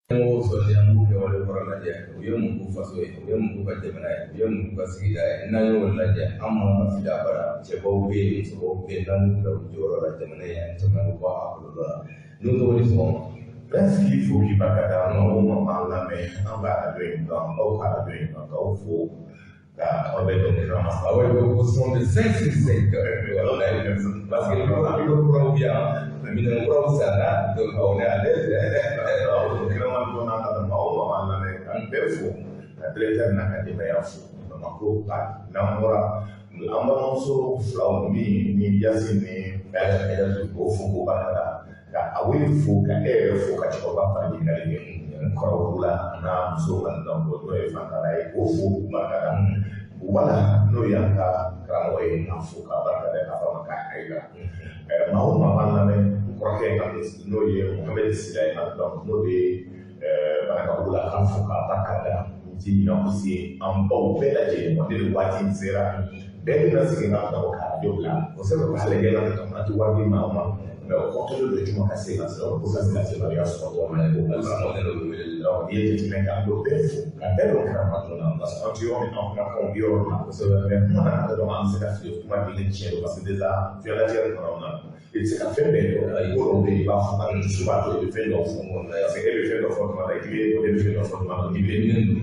Ɲɛmɔgɔw sɔrɔ an b'u kɛwale kɔrɔ lajɛ, u ye mun k'u faso ye, u ye mun k'u ka jamana ye, u ye mun k'u ka sigida ye. N'an y'o lajɛ, an man ka fili a bara. Cɛbaw bɛ yen, musobaw bɛ yen, n'an y'u bila u jɔyɔrɔ la, jamana in ani jamana bɛ bɔ a kɔlɔlɔ la. N'u tɔgɔ ni sɔgɔma. Prince k'i fo k'i barika da. Maa o maa b'an lamɛn an ka arajo in kan, aw ka arajo in kan, k'aw fo ka aw bɛ dɔn kira ma. Awɔ, ko son de 5 sur 5, parce que micro kuraw bɛ yan, minɛn kuraw sanna, donc on est à l'aise. Kira ma dɔn n'a ka maa o maa b'an lamɛn, ka bɛɛ fo, ka directeur n'a ka denbaya fo. Bamakɔ ka n'an bɔra, an balimamuso filaw min ni Yasin ni k'o fo k'o barika da, ka a fo, ka e yɛrɛ fo, ka cɛkɔrɔba fana ɲininkali kɛ n kɔrɔbugu la n'a muso ka donc n'o ye Fantala ye, k'o fo k'o barika da. Wala n'o y'an ka karamɔgɔ ye, k'a fo k'a barika da, k'a fɔ a ma k'a ayiwa. Maa o maa b'an lamɛn, n kɔrɔkɛ n'o ye Mohamɛdi Sila ye, donc n'o bɛ Banakabugu la, k'an fo k'a barika da. N ti ɲinɛ aussi an baw bɛɛ lajɛlen ma. Ne de waati in sera, bɛɛ bɛna sigi ka ka arajo bila kosɛbɛ, k'a lajɛ la an tɛ wari di maa ma, mɛ o kɔkɛlen don juma ka se ka sɔrɔ ko ka se ka kibaruya sɔrɔ cogo min na, ko n'i ye jateminɛ kɛ, an b'o bɛɛ fo ka bɛɛ dɔn kɛra ma joona, parce que an tɛ yɔrɔ min, an fana kanw bɛ yɔrɔ min na kosɛbɛ. Mɛ kuma na dɔrɔn, an bɛ se ka fili kuma di ni tiɲɛ don, parce que déjà diɲɛlatigɛ kɔnɔ na, i tɛ se ka fɛn bɛɛ dɔn. Ko dɔw bɛ yen, i b'a fɔ ka dusu b'a to i bɛ fɛn dɔw fɔ, parce que e bɛ fɛn dɔ fɔ tuma dɔ la, i bɛ e bɛ fɛn dɔ fɔ tuma dɔ la, i bɛ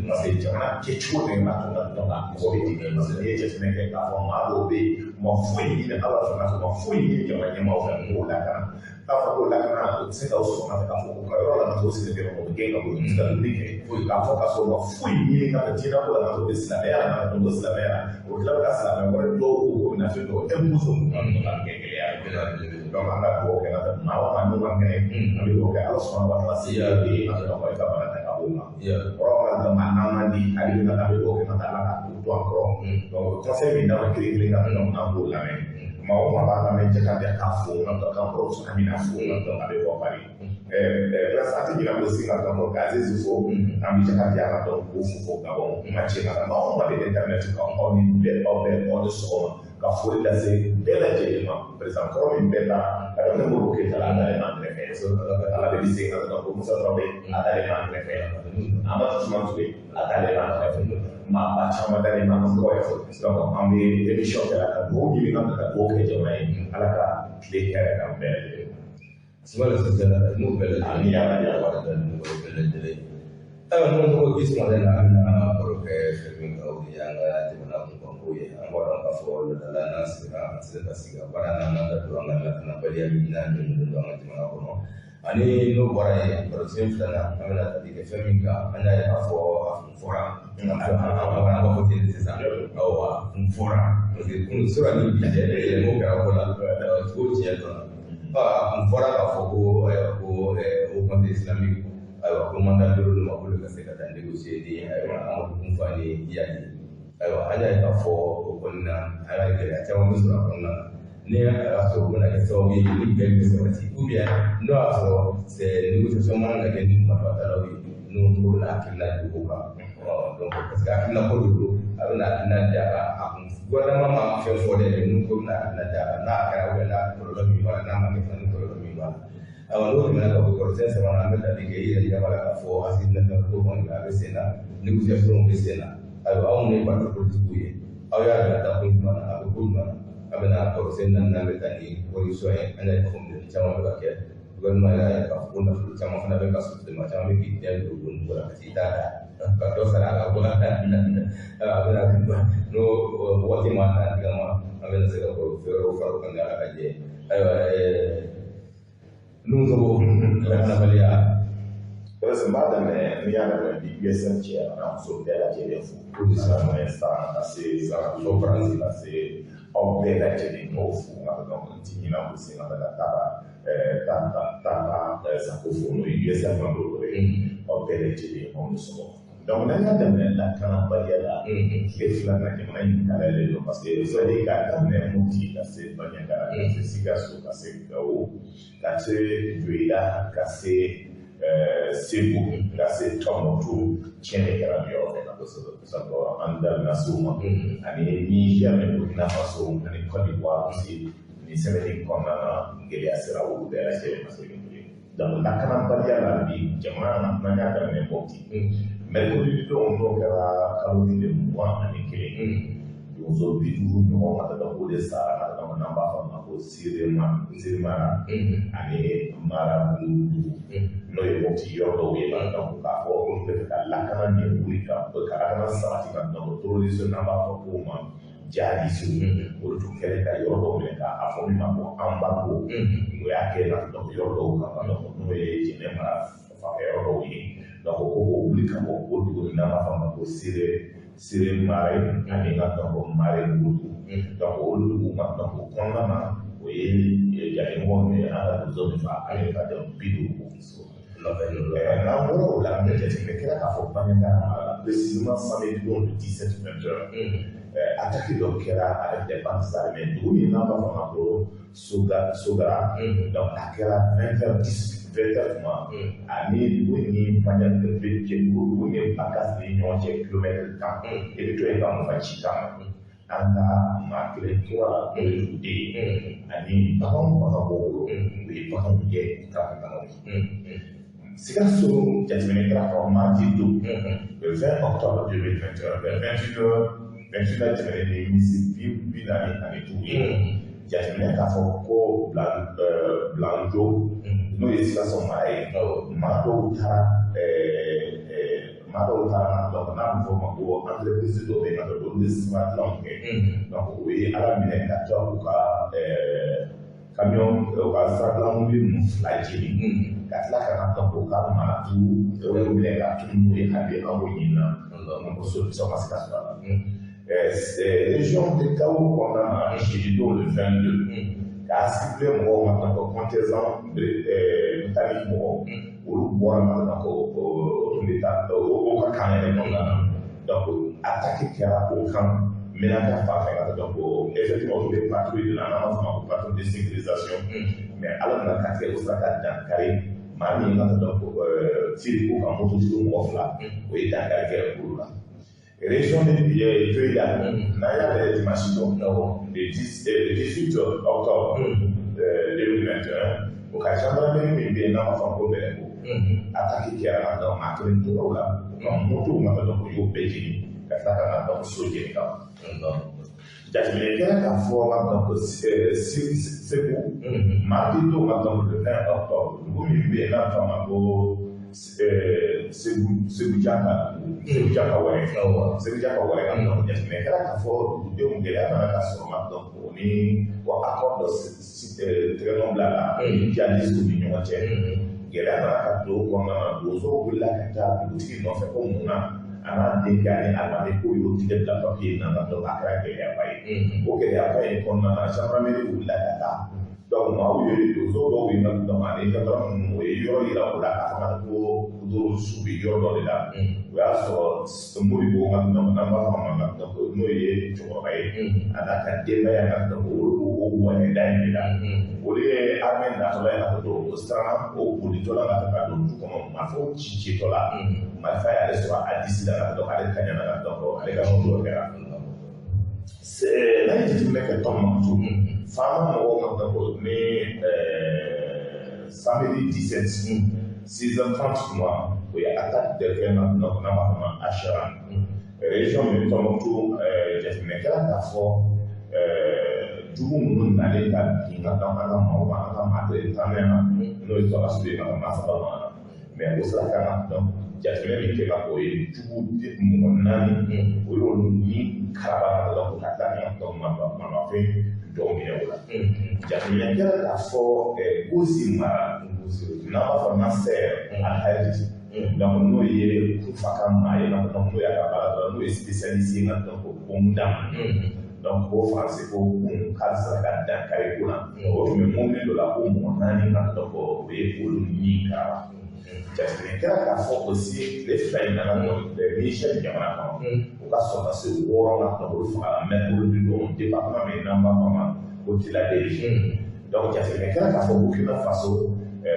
parce que jamana kɛcogo de b'a to ka dɔn ka mɔgɔ bɛ dimi. Parce que n'i ye jateminɛ kɛ k'a fɔ maa dɔw bɛ yen, u ma foyi ɲini Ala fɛ, k'a fɔ u ma foyi ɲini jamana ɲɛmaaw fɛ k'o lakana, k'a fɔ k'o lakana, o tɛ se ka sɔn ka k'a fɔ k'u ka yɔrɔ la ka t'o sigi kɛ, o bɛ gɛn ka bɔ yen, u tɛ se ka dumuni kɛ foyi, k'a fɔ k'a sɔrɔ u ma foyi ɲini ka diinɛ ko la, ka t'o bɛ silamɛya la, ka t'o silamɛya la, o tila ka silamɛ wɛrɛ dɔw ko ko bɛna fɛn dɔw imposer u kan, ka kɛ gɛlɛya ye. Donc an ka dugawu kɛ ka maa o maa n'o man kɛnɛ, an bɛ dugawu kɛ Ala sɔnna wa taala se ye an bɛ ka i ka bana ta ka b'o kan kɔrɔ ka maa n'an man di ale bɛ ka an bɛ dugawu kɛ ka taa Ala ka k'u to a kɔrɔ. Donc conseil min d'an ma kelen kelen ka donc an b'o lamɛn. Maa o maa b'a lamɛn, cɛ ka bɛn k'a fo ka kan kɔrɔ Amina fo a bɛ bɔ Paris. Place an tɛ ɲinɛ aussi ka dɔn ka Aziz fo, an bɛ cɛ ka di a ka dɔn k'o fo fo Gabon kuma cɛ ka maa o maa bɛ internet kan, aw ni bɛɛ, aw bɛɛ, aw ni sɔgɔma, ka foli lase bɛɛ lajɛlen ma. Président kɔrɔ min bɛɛ ta ka daminɛ Modibo Keyita la, a dalen b'an kɛrɛfɛ. Ala bɛ se ka dɔn ko Musa Tarawele, a dalen b'an kɛrɛfɛ. Amadu Tumani Ture, a dalen b'an kɛrɛfɛ. Maa ba caman dalen b'an kɔrɔ ye. Donc an bɛ émission kɛ la ka dugawu ɲini ka dugawu kɛ jamana ye, Ala ka tile hɛrɛ k'an bɛɛ lajɛlen. Sumala sisan n'u bɛɛ lajɛlen. Amin ya Rabbi. Bɛɛ lajɛlen. Ayiwa, n'o tɔgɔ bi sɔgɔmada in na, an bɛna baro kɛ fɛn min kan, o de y'an ka jamana kunkanko ye. An b'a dɔn k'a fɔ ladala n'an sigira, an tɛ se ka sigi a baara n'an m'an da don an ka lakanabaliya min n'a ɲɔgɔn don an ka jamana kɔnɔ. Ani n'o bɔra yen, barosen filanan, an bɛna tali kɛ fɛn min kan, an y'a ye k'a fɔ a kun fɔra, an b'a fɔ ten sisan, ayiwa, a kun fɔra, parce que kunun sura ni bi cɛ yɛlɛmaw kɛra ko la cogo tiɲɛ dɔnna. A kun fɔra k'a fɔ ko ayiwa, ko Haut Conseil islamique, ayiwa, ko mandat d'o ma k'olu ka se ka taa négocier ni ayiwa Amadu Kunfa ni Iyadi. Ayiwa, an y'a ye k'a fɔ o kɔni na, an ka gɛlɛya caman bɛ sɔrɔ a kɔnɔna na. Ni a y'a sɔrɔ o bɛna kɛ sababu ye ni bɛn bɛ sabati, ou bien n'o y'a sɔrɔ c'est négociation man kan ka kɛ ni marifatalaw ye, n'o ko bɛna hakilina di o kan. Donc parce que hakilina ko de don, a bɛna hakilina di a kan. A kun gouvernement ma fɛn fɔ dɛ, n'u ko bɛna hakilina di a kan, n'a kɛra ou bien n'a kɔlɔlɔ min b'a la, n'a ma kɛ fana ni kɔlɔlɔ min b'a la. Ayiwa, n'o tɛmɛna ka bɔ kɔrɔsiyɛn sabanan, an bɛ tali kɛ, i yɛrɛ ɲɛ b'a la k'a fɔ assises nationales ko kɔni a bɛ sen na, négociation bɛ sen na. Ayiwa, anw ye parti politique ye, aw y'a bila taa ko jumɛn na, a bɛ ko jumɛn na? An bɛna kɔrɔsiyɛn naaninan bɛ taa ni corruption ye. An y'a ye k'a fɔ minɛli caman bɛ ka kɛ, gouvernement y'a ye k'a fɔ ko nafolo caman fana bɛ ka sɔrɔ, maa caman bɛ k'i den don ko la ka t'i ta da ka dɔ sara a ka bɔ. A bɛna n'o waati ma ta tigɛ ma, an bɛna se ka fɛn wɛrɛw fara o kan ni Ala ka jɛ ye. Ayiwa, n'u tɔgɔ lakanabaliya. Parce que n b'a daminɛ, n'i y'a daminɛ bi USM cɛ a n'a muso bɛɛ lajɛlen fo. O de sara. Daminɛ san ka se san fo Faransi, ka se aw bɛɛ lajɛlen k'aw fo ka donc n ti ɲinɛ o sen ka taa taa taa Sako fo, n'o ye USM membre ye, aw bɛɛ lajɛlen, aw ni sɔgɔma. Donc n'an y'a daminɛ lakanabaliya la, tile fila na jamana in kalayalen don, parce que c'est à dire k'a daminɛ Mopti ka se Bandiagara, ka se Sikaso, ka se Gawo, ka se Joyila, ka se Segu, ka se Tɔnbukutu, tiɲɛ de kɛra nin yɔrɔ bɛɛ la kosɛbɛ. Sabu an da bɛna se o ma, ani Niger ni Burkina Faso ani Côte d'Ivoire aussi, nin semaine in kɔnɔna na, gɛlɛya sera olu bɛɛ lajɛlen ma. Donc lakanabaliya la bi jamana n'an y'a daminɛ Mopti mercredi don n'o kɛra kalo tile 21 donso 50 ɲɔgɔn ka taa o de sara ka taa n'an b'a fɔ a ma ko Siremara ani Marabugu n'o ye Mopti yɔrɔ dɔw ye k'a fɔ olu bɛ fɛ ka lakana nin wuli ka lakana sabati ka donc terrorisme n'an b'a fɔ k'o ma jihadistes olu tun kɛlen ka yɔrɔ dɔw minɛ k'a fɔ min ma ko embargo o y'a kɛ donc yɔrɔ dɔw kan donc n'o ye Jɛnɛ mara fanfɛ yɔrɔ dɔw ye donc ko k'o wuli ka bɔ o dugu n'an b'a fɔ a ma ko Siremare ani ka donc Marebugu donc olu dugu ma donc o kɔnɔna na o ye jatemɔgɔ min ye an ka donso min fa ale ka donc 50. N'an bɔra o la jateminɛ kɛra k'a fɔ Bandiagara mara la précisément samedi don le 17 20 heures attaque dɔ kɛra avec des bandes armées dugu min n'an b'a fɔ a ma ko Sogara donc a kɛra 20h10 20h tuma ani dugu ni Bandiagara dugu ni Bankass ni ɲɔgɔn cɛ kilomɛtiri 10 i bɛ to yen ka marifa ci kama an ka maa kelen tora la n'o ye duguden ye ani baganw bagan b'o bolo u ye baganw gɛn ka taa n'u ye. Sikaso jateminɛ kɛra k'a fɔ mardi don le 20 octobre 2021 vers 21h 21h tɛmɛnen ni misi 45 ye jateminɛ k'a fɔ ko Bilanjo n'o ye Sikaso mara ye maa dɔw taara donc n'a bɛ fɔ o ma ko entreprise dɔ bɛ yen olu bɛ sira dilanw kɛ donc o ye Ala minɛ ka taa u ka camion u ka sira dilan mobili ninnu fila jeni ka tila ka na donc u ka maratu o y'o minɛ ka tunu n'o ye hali an b'o ɲini na donc solution ma se ka sɔrɔ a la. Région de Gao kɔnɔna na jeudi don le 22 k'a ciblé mɔgɔw ma donc contingent britannique mɔgɔw olu bɔra ma donc o tun bɛ taa o ka kan yɛrɛ kɔnɔna na donc attaque kɛra o kan Menaka fan fɛ ka taa donc effectivement olu bɛ patrouille de la n'an b'a fɔ o ma ko patrouille de sécurisation mais Ala nana ka tigɛ o sera ka dankari maa min ka taa donc tir ko kan mototigiw mɔgɔ fila o ye dankari kɛ olu la. Région de Dioïla n'an y'a lajɛ dimanche don le 18 octobre 2021 o ka gendarmerie min bɛ yen n'an b'a fɔ ko Bɛlɛko attaque kɛra donc maa kelen tora o la u ka motow ma donc u y'o bɛɛ jeni ka tila ka na donc so jeni ka jateminɛ kɛra k'a fɔ donc Segu mardi don ka donc le 20 octobre dugu min bɛ yen n'a bɛ fɔ a ma ko Segu Jaka wɛrɛ Segu Jaka wɛrɛ ka donc jateminɛ kɛra k'a fɔ dugudenw gɛlɛya nana ka sɔrɔ ma donc o ni ko accord dɔ tɛgɛnɔ bila la jihadistes ni ɲɔgɔn cɛ gɛlɛya nana ka don o kɔnɔna na donsow wulila ka taa dugutigi nɔfɛ ko mun na a n'a denkɛ ani alimami k'o y'o tigɛ bila papiye in na donc a kɛra gɛlɛyaba ye o gɛlɛyaba in kɔnɔna na gendarmerie wulila ka taa donc maaw ye donso dɔw ye donc ani gendarme ninnu o ye yɔrɔ yira o la k'a fɔ ko su bɛ yɔrɔ dɔ de la o y'a sɔrɔ Modibo ka donc n'an b'a fɔ a ma donc n'o ye cɛkɔrɔba ye a n'a ka denbaya ka donc olu o wɔnɛda in de la olu ye armée natɔla ye ka don o siranna o bolitɔ la ka taa ka don du kɔnɔ marifaw ci citɔ la marifa y'ale sɔrɔ a disi la ka donc ale kaɲana ka donc ale ka so dɔ kɛra. N'an ye jateminɛ kɛ Tɔnbukutu faama mɔgɔw ka donc ni samedi 17 6h30 tuma o ye attaque dɔ kɛ na donc n'an b'a fɔ ma Achara région min Tɔnbukutu jateminɛ kɛra k'a fɔ jugu ninnu nalen ka bin ka donc an ka maaw ma an ka maa kelen tan na n'o ye sɔrɔdasiw ye ka maa saba ɲɔgɔn na mais o sera ka na donc jateminɛ min kɛra o ye jugu mɔgɔ 4 o y'olu ni karaba donc ka taa ka donc maramafɛn dɔw minɛ o la jateminɛ kɛra k'a fɔ Gosi mara n'an b'a fɔ Nasser Alhaji donc n'o ye Kufa ka maa ye donc n'o y'a ka baara dɔn n'o ye spécialiste ye donc bombe donc ko faransi ko kun k'a sera ka dankari ko la o tun bɛ mobili dɔ la ko mɔgɔ 4 ka donc o ye olu ni karaba jateminɛ kɛra k'a fɔ aussi tile fila in nana Niger jamana kɔnɔ u ka sɔrɔdasi 6 la donc olu fagara mercredi don département min n'an b'a fɔ a ma ko Tillabéri donc jateminɛ kɛra k'a fɔ Burkina Faso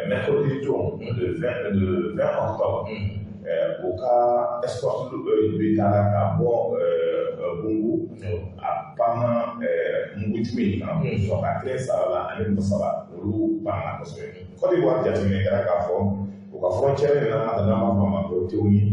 mercredi don le 20 octobre u ka escorte bɛ taara ka bɔ Bungu a panna mugujugu in kan sɔrɔ ka kelen sara la ani mɔgɔ 3 olu olu banna kosɛbɛ. Côte d'Ivoire jateminɛ kɛra k'a fɔ u ka frontière in na, n'an b'a fɔ a ma ko Tewuni,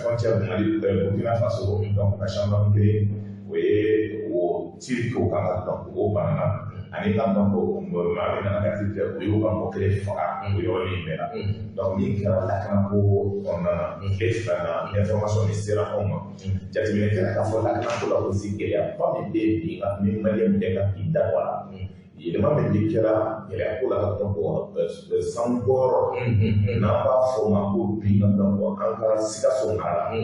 frontière Mali Burkina Faso, donc u ka gendarmerie o ye o tir kɛ o kan ka, donc o banna. Ani ka donc maa min nana ka tir kɛ, o y'o ka mɔgɔ kelen faga o yɔrɔnin bɛɛ la. Donc min kɛra lakanako kɔnɔna na tile 2 na, information min sera anw ma, jateminɛ kɛra k'a fɔ lakanako la aussi, gɛlɛyaba min bɛ yen bi nka ni maliyɛn bɛɛ ka k'i da bɔ a la, yɛlɛma min bɛ kɛra gɛlɛyako la ka donc sanubɔyɔrɔ, n'an b'a fɔ o ma ko bi ka donc an ka Sikaso mara la,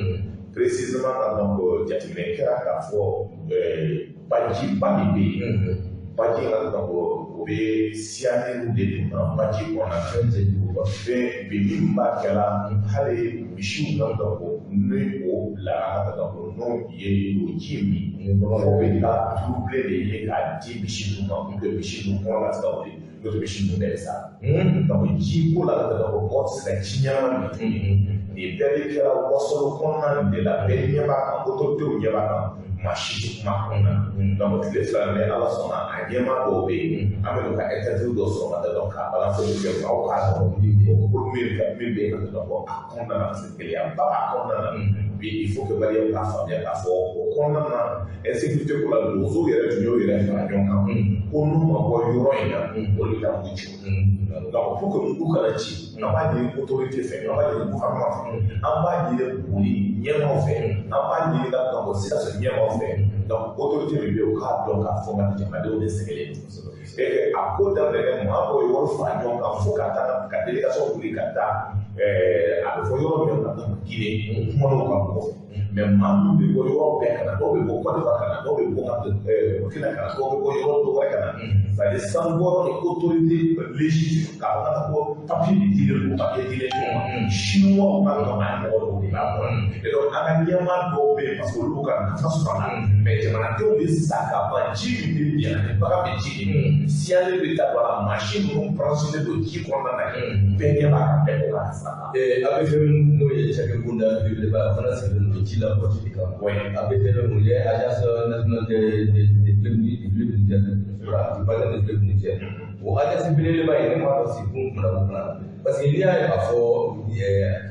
précisément ka donc jateminɛ kɛra k'a fɔ bajiba min bɛ yen, baji in ka donc o bɛ cyanure de donna baji kɔnɔna na. Fɛn cɛjuguba. Fɛn bi min b'a kɛla, hali misiw ka donc ni o bila ka donc n'o ye o ji min, fo bɛ taa tulu de ɲini k'a di misi ninnu ma pour que misi ninnu kɔnɔ ka se ka wuli, n'o tɛ misi ninnu bɛɛ bɛ sa. Donc ji ko la ka donc mɔgɔ tɛ se ka ji ɲɛnama min tuguni. Nin bɛɛ de kɛra wasolo kɔnɔna nin de la, bɛɛ ɲɛ b'a kan, autorités ɲɛ b'a kan, maa si tɛ kuma kɔnɔna na. Donc tile 2 ni Ala sɔnna, a ɲɛmaa dɔw bɛ yen, an bɛ n'u ka interview dɔ sɔrɔ ka donc k'a balancer kɛ aw k'a dɔn ko min bɛ yen ka donc a kɔnɔna na, parce que gɛlɛyaba b'a kɔnɔna na bi. Il faut que maliyɛnw k'a faamuya k'a fɔ o kɔnɔna na, insécurité ko la, donsow yɛrɛ tun y'o yɛrɛ fara ɲɔgɔn kan ko n'u ma bɔ yɔrɔ in na, olu bɛ taa mugu ci. Donc pour que mugu kana ci, an b'a ɲini autorité fɛ, an b'a ɲini gouvernement fɛ, an b'a ɲini Buguni ɲɛmaaw fɛ, an b'a ɲini ka donc Sikaso ɲɛmaaw fɛ. Donc autorité min bɛ yen, u k'a dɔn k'a fɔ ka jamanadenw de sɛgɛlen don et a ko daminɛ, maa dɔw ye wari fara ɲɔgɔn kan fo ka taa ka délégation wuli ka taa, a bɛ fɔ yɔrɔ min na Guinée, kumanaw ka mɔgɔ fɛ. Mais maa minnu bɛ bɔ yɔrɔ bɛɛ ka na, dɔw bɛ bɔ Côte d'Ivoire ka na, dɔw bɛ bɔ ka Burkina ka na, dɔw bɛ bɔ yɔrɔ dɔ wɛrɛ ka na, c'est à dire sanubɔyɔrɔ ni autorité légitime k'a fɔ ka taa ko papier de dilen don, papier dilen don ma, chinois ka dɔn a mɔgɔ dɔw de b'a kɔnɔ. Et donc an ka ɲɛmaa dɔw bɛ yen, parce que olu b'u ka nafa sɔrɔ a la, mais jamanadenw bɛ sa ka ban. Ji min bɛ bin ani bagan bɛ ji min, cyanure bɛ taa don a la, mansin ninnu branché don ji kɔnɔna na, bɛɛ ɲɛ b'a kan, bɛɛ ko k'a sa. A bɛ fɛn n'o ye cakɛbonda belebeleba, a fana sigilen don ji la kɔlɔsili kama. A bɛ fɛn o ye agence nationale de fleuve du Niger, du bassin de fleuve Niger. O agence belebeleba in, ne m'a dɔn sigikun kun na o fana na, parce que n'i y'a ye k'a fɔ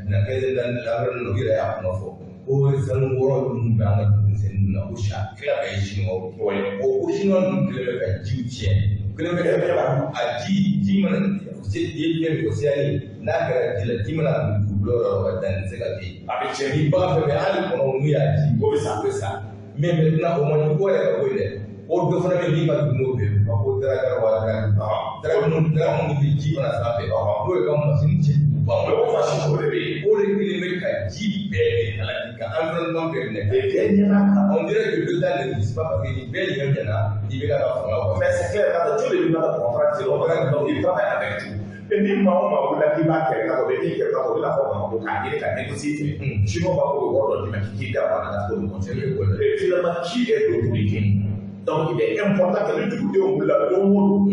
na quinzaine d'années l'environnement, u yɛrɛ y'a kuma fɔ ko sanu wɔɔrɔ minnu bɛ an ka dugumisɛnnin ninnu na, ko siya tila bɛɛ ye chinois ye. O ko chinois ninnu kɛlen bɛ ka jiw tiɲɛ, u kɛlen bɛ ka a ji mana se ye fɛn min o cyanure n'a kɛra ji la, ji mana dugukolo yɔrɔ ka dan tɛ se ka kɛ yen. A bɛ tiɲɛ. Ni bagan fɛn fɛn, hali kɔnɔw n'u y'a ji, o bɛ sa. O bɛ sa. Mais maintenant o ma jugu yɛrɛ ka bɔ yen dɛ, o dɔ fana bɛ yen min ka jugu n'o bɛɛ ye, ko dragage wa dragage dragage minnu bɛ ji fana sanfɛ, n'o ye ka masini cɛ juguba. O mansin o de bɛ yen. O de kelen bɛ ka ji bɛɛ de halaki ka environnement bɛɛ minɛ. Bɛɛ ɲɛ b'a kan. On dirait que l'État n'existe pas, parce que nin bɛɛ ɲɛ ɲɛna i bɛ ka fanga kɔnɔ. Mais c'est clair, parce que joli de bɛ ka contrat tiré, o donc il travaille avec tout. Et ni maa o maa wulila k'i b'a kɛlɛ ka bɛ min kɛ ka o bɛna fɔ Bamakɔ k'a ɲini ka négocier fɛ. Chinois b'a fɔ o wari dɔ d'i ma k'i k'i da bɔ a la ka t'o conseiller. Et finalement, qui est l'autorité? Donc il est important que ni dugudenw wulila don o don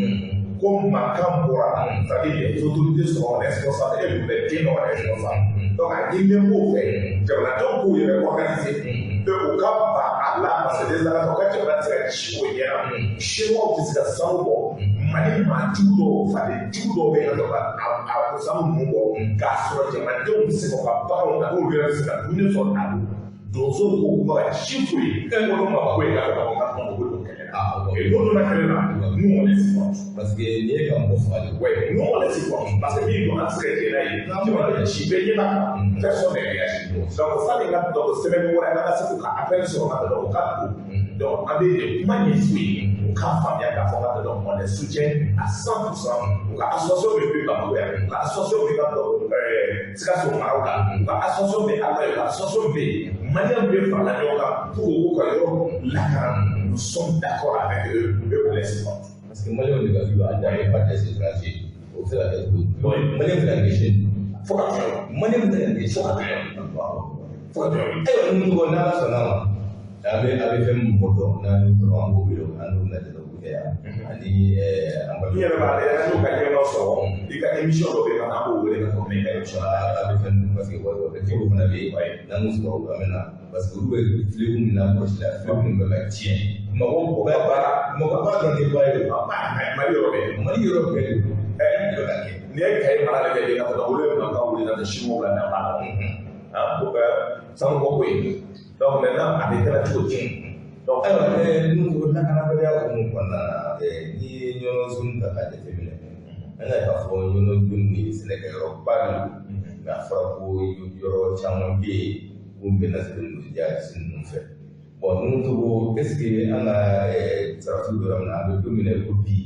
ko mankan bɔra, c'est-à-dire les autorités seront responsables et vous les denw responsables. Donc a ɲinilen b'o fɛ, jamanadenw k'u yɛrɛ organiser et u ka ban a la, parce que des u ka jamana tɛ se ka ci o ɲɛna, chinois tɛ se ka sanu bɔ. Mali maa jugu dɔw, faden jugu dɔw bɛ yen nɔ ka a sanu ninnu bɔ k'a sɔrɔ jamanadenw bɛ se k'u ka baganw a n'olu yɛrɛ bɛ se ka dumuni sɔrɔ a bolo. Donsow ko kuma ka ci f'u ye, olu ma bɔ yen ka ka kuma o don kɛlɛ la. Et n'o donna kɛlɛ la, nous on les supporte. Parce que n'i ye ka mɔgɔ faga de. Ouais, nous on les supporte parce que min don, an tɛ se ka jɛn n'a ye. Jamana bɛ ci, bɛɛ ɲɛ b'a kan, personne ne réagit. Donc sani ka donc semaine wɛrɛ an ka se k'u ka appel sɔrɔ ka donc u ka don. Donc an bɛ kuma ɲɛf'u ye, u k'a faamuya k'a fɔ ka donc on les soutient à 100%. U ka association bɛ bɛ Bamakɔ yan, u ka association bɛ ka donc Sikaso maraw la, u ka association bɛ Ala ye, u ka association bɛ yen. Maliyɛnw bɛ farala ɲɔgɔn kan pour que k'u ka yɔrɔ lakana. Nous sommes d'accord avec eux et on les supporte. Parce que maliyɛnw de ka vie b'a dan ye par des étrangers. O bɛ se ka kɛ cogo di? Maliyɛn bɛ se ka kɛ sini. Fo ka tɛmɛ. Maliyɛn bɛ se ka kɛ Fo ka tɛmɛ. Fo ka tɛmɛ. Ayiwa, ni tɔgɔ n'Ala sɔnna ma, a bɛ fɛn min mɔgɔ dɔn n'an y'o sɔrɔ, an b'o wele, an n'o lajɛ o kɛ yan ani an I yɛrɛ b'a lajɛ, an y'o ka ɲɛmaa sɔrɔ i ka émission dɔ bɛ yen, an b'o wele ka tɛmɛ i ka émission a bɛ fɛn ninnu, parce que wari fana bɛ yen n'an m'o sɔrɔ, an bɛ na, parce que olu bɛ fleuve min na kɔlɔsi la, fleuve min bɛ ka tiɲɛ. Mɔgɔ bɛɛ baara mɔgɔ ba dɔrɔn tɛ ba ye o. Mali yɔrɔ bɛɛ. Mali yɔrɔ bɛɛ de don. N'i ye Kayi mara lajɛ bi ka taa olu ye mankan wuli ka taa siniwaw la n'a b'a la. Ko ka sanu bɔ ko ye. Donc maintenant a bɛ kɛra cogo di? Donc ayiwa n'u lakanabaliya hukumu kɔnɔna na n'i ye Ɲɔnɔ zone ta k'a jateminɛ an y'a ye k'a fɔ Ɲɔnɔ zone ye sɛnɛkɛyɔrɔba de don nka a fɔra ko yɔrɔ caman bɛ yen k'u menacelen don jihadiste ninnu fɛ. Bon ninnu togo est ce que an ka sarasiw bɛ yɔrɔ min na an bɛ don min na i ko bi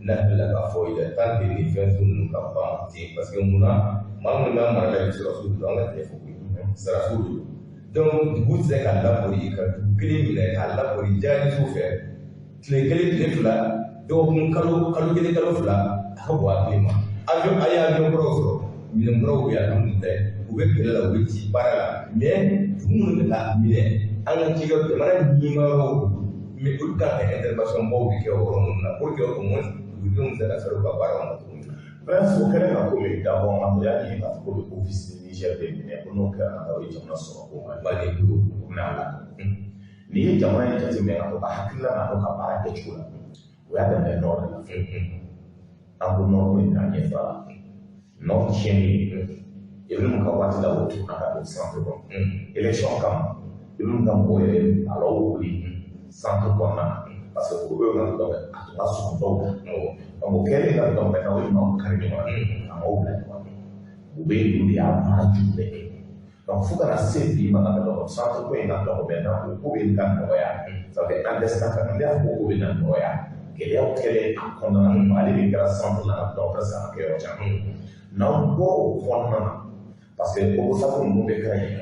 n'a hakili la k'a fɔ il est temps que nin fɛn sugu ninnu ka ban ten parce que munna maa minnu b'an mara la bi sarasiw don an ka tiɲɛ fɔ koyi sarasiw don. Donc dugu tɛ se ka lakori ka dugu kelen minɛ k'a lakori jihadisiw fɛ tile kelen tile fila dɔgɔkun kalo kalo kelen kalo fila a ka bɔ hakili ma avion a ye avion kuraw sɔrɔ minɛn kuraw bɛ yen alhamdulilayi u bɛ kɛlɛ la u bɛ ci baara la mais dugu minnu bɛ ka minɛ an ka cikɛ jamana ɲimayɔrɔw mais olu kan ka intervention baw bɛ kɛ o yɔrɔ ninnu na pour que au moins dugudenw bɛ se ka sɔrɔ u ka baaraw ma cogo min na. Bref, o kɛlen ka ko min dabɔ an y'a ye k'a fɔ ko bɛ office de Niger de minɛ ko n'o kɛra ka taa o ye jamana sɔrɔ ko Mali bolo o bɛna la. N'i ye jamana in jateminɛ ka fɔ ka hakilina n'a ka baara kɛcogo la o y'a daminɛ nord de la. An ko nord ko in n'a ɲɛfɔ a la. Nord tiɲɛni Ibrahim ka waati la o tuguna ka don centre kɔnɔ. Élection kama Ibrahim ka mɔgɔw yɛrɛ alaw wuli centre kɔnɔna na. Parce que o bɛ ka dɔn a tun ka surun dɔw la. Donc o kɛlen ka dɔn maintenant o ye maaw kari ɲɔgɔn na ka maaw bila ɲɔgɔn na. U bɛ olu de y'a baara jugu bɛɛ kɛ. Donc fo ka na se bi ma ka dɔn centre ko in ka dɔn maintenant o ko bɛ ka nɔgɔya. Ça fait an dɛsɛra ka ne y'a fɔ ko bɛ na nɔgɔya. Gɛlɛyaw kɛlen a kɔnɔna na ale de kɛra centre la ka dɔn presque a ma kɛ yɔrɔ caman. N'an bɔra o kɔnɔna na parce que Ogosagu ninnu bɛɛ kɛra yen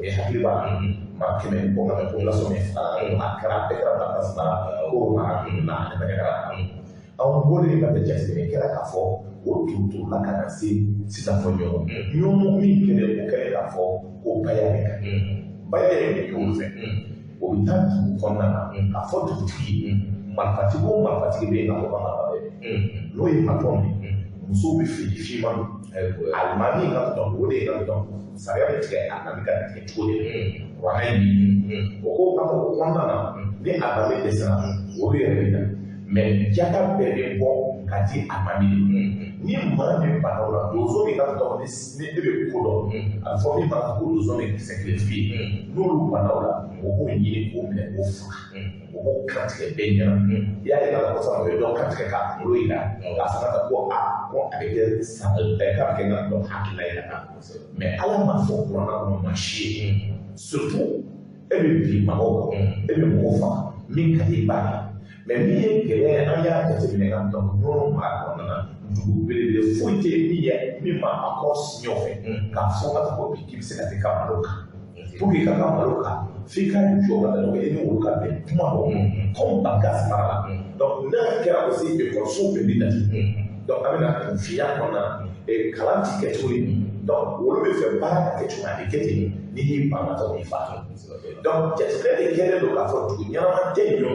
e hakili b'a la maa kɛmɛ ni kɔ ka bɛ population min fagara a kɛra a bɛɛ kɛra Bankass mara ko mara na a bɛɛ kɛra anw bɔlen ka taa jateminɛ kɛra k'a fɔ o turuturula ka na se sisan fɔ Ɲɔnɔ Ɲɔnɔ min kɛlen o kɛlen k'a fɔ ko baya de kan baya yɛrɛ bɛ ɲɔgɔn fɛ o bɛ taa dugu kɔnɔna na k'a fɔ dugutigi ye marifatigi o marifatigi bɛ yen k'a fɔ k'an ka bɛɛ n'o ye marifa minɛ musow bɛ fini finman don alimami ka dɔn o de ka dɔn sariya bɛ tigɛ alimami ka tigɛ cogo de kuranɛ ye o ko ka fɔ o kɔnɔna na ni alimami dɛsɛra olu yɛrɛ bɛ na mais jaka bɛɛ bɛ bɔ ka di alimami de ma ni maa min banna o la donso min ka dɔn ni e bɛ ko dɔn a bɛ fɔ min ma ko donso min kisɛ kelentigi ye n'olu banna o la o b'o ɲini k'o minɛ k'o faga o b'o kantigɛ bɛɛ ɲɛna i y'a ye k'a fɔ sisan o ye dɔ kantigɛ k'a kunkolo yira k'a fɔ ka ko a ko a bɛ kɛ san k'a bɛ kɛ n ka dɔn hakilina ye ka taa mais ala ma fɔ kuranna kɔnɔ maa si ye surtout e bɛ bin mɔgɔw kan e bɛ mɔgɔw faga min ka di i b'a kɛ mais min ye gɛlɛya ye an y'a jateminɛ ka dɔn Ɲɔnɔ mara kɔnɔna na dugu belebele foyi tɛ yen min ye min ma accord signé o fɛ k'a fɔ ka taa ko bi k'i bɛ se ka t'i ka malo kan pour que i ka malo kan f'i ka jɔ ka dɔn e ni olu ka bɛn kuma dɔ comme Bankass mara la donc n'a kɛra aussi ekɔlisow bɛɛ bɛ datugu donc an bɛna kunfinya kɔnɔna na kalan ti kɛ cogo di donc olu bɛ fɛ baara ka kɛ cogo min a bɛ kɛ ten n'i y'i ban ka taa i fa donc jateminɛ de kɛlen don k'a fɔ dugu ɲɛnama tɛ yen nɔ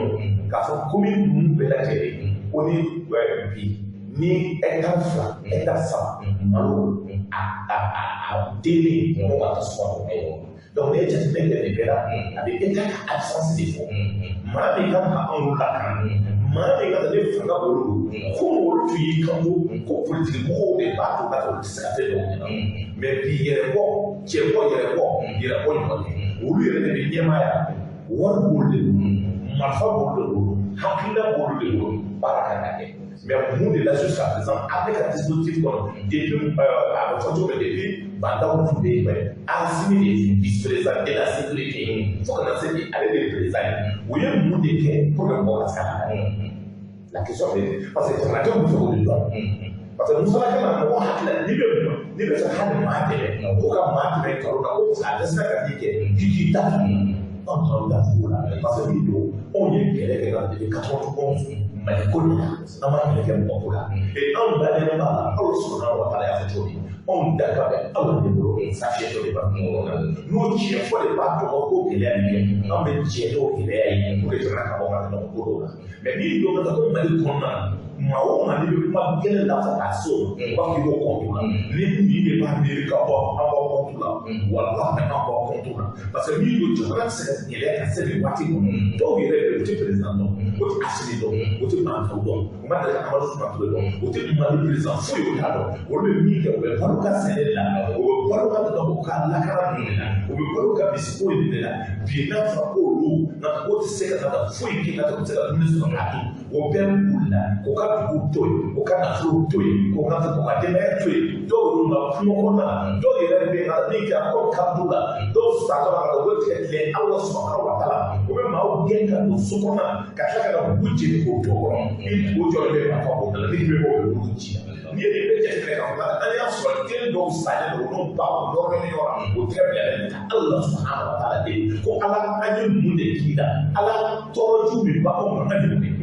k'a fɔ commune ninnu bɛɛ lajɛlen ko ni bi ni hectare 2 hectare 3 malo a denni mɔgɔ ka taa suma kɔnɔ donc ne ye jateminɛ kɛ nin bɛɛ la a bɛ état ka absence de fɔ maa min kan ka anw lakana maa min ka ne fanga bolo don ko olu tun y'i kanto ko politiki mɔgɔw de b'a to ka taa olu tɛ se ka fɛn dɔw ɲɛna mais bi yɛrɛbɔ cɛbɔ yɛrɛbɔ yɛrɛbɔ ɲɔgɔn tɛ olu yɛrɛ de bɛ ɲɛmaaya wari b'olu de bolo marifa b'olu de bolo hakilina b'olu de bolo baara kan ka kɛ mais mun de la jusqu'à présent a bɛ ka dispositif kɔnɔ depuis a bɛ fɔ cogo min depuis Bandaw tun bɛ yen Assimi de ye vice-président de la sécurité fo ka na se bi ale de ye président ye u ye mun de kɛ pour que mɔgɔ ka se ka lakana la question bɛ parce que jamanadenw bɛ fɛ k'o de dɔn parce que musalaka na mɔgɔ hakili la n'i bɛ fɛ hali maa dɛmɛ ko ka maa dɛmɛ nkalon na ko parce que a dɛsɛra ka min kɛ k'i k'i da tugu anw t'anw da tugu o la parce que min don anw ye kɛlɛ kɛ ka depuis 91 Mali ko de la an ma kɛlɛ kɛ mɔgɔ ko la et anw dalen b'a la aw sɔnna wa taala y'a fɔ cogo min anw da ka bɛ aw de bolo safiyɛ dɔ de b'a kungo kɔnɔ n'o tiɲɛ fɔ de b'a dɔgɔ ko gɛlɛya bɛ kɛ an bɛ jɛ n'o gɛlɛya ye pour que jamana ka bɔ ka tɛmɛ ko dɔw la mais n'i don ka taa ko Mali kɔnɔna na maa o maa n'i bɛ kuma gɛlɛn la fɔ k'a se o ma u b'a fɔ k'i b'o kɔntu la ni nin de b'a miiri ka bɔ an b'aw kɔntu compte la, walahi an b'aw compte la, parce que min don jamana tɛ se ka gɛlɛya ka se nin waati kɔnɔ. Dɔw yɛrɛ bɛ yen, u tɛ président dɔn, u tɛ Assimi dɔn, u tɛ Mankaw dɔn, u ma deli ka Amadu Tumani Ture dɔn, u tɛ Mali président foyi u t'a dɔn. Olu bɛ min kɛ, u bɛ balo ka sɛnɛ de la, u bɛ balo ka dɔn u ka lakana ninnu de la, u bɛ balo ka misiko in de la. Bi n'a fɔra ko olu nka k'o tɛ se ka taa foyi kɛ, ka u tɛ se ka dumuni sɔrɔ k'a dun, o bɛɛ wulila k'u ka dugu to yen, k'u ka nafolo to yen, k'u ka k'u ka denbaya to yen. Dɔw y'u ka kungo kɔnɔna la, dɔw yɛrɛ bɛ yen min kɛra ko kabudu la, dɔw satɔ la ka u bɛ tigɛ tile Ala subahana wa taala, u bɛ maaw gɛn ka don so kɔnɔna na ka tila ka na bugu jeni k'o to kɔrɔ. Ni o jɔlen bɛ marifa b'o da la, ni bɛ bɔ o bɛ bolo ci la. N'i ye nin bɛɛ jateminɛ k'a fɔ an y'a sɔrɔ den dɔw salen don, olu ba o nɔrɔlen ɲɔgɔn na, o tɛgɛ bilalen ka Ala subahana wa taala deli ko Ala an ye mun de k'i la, Ala tɔɔrɔju min b'anw ma, an ye mun de kɛ.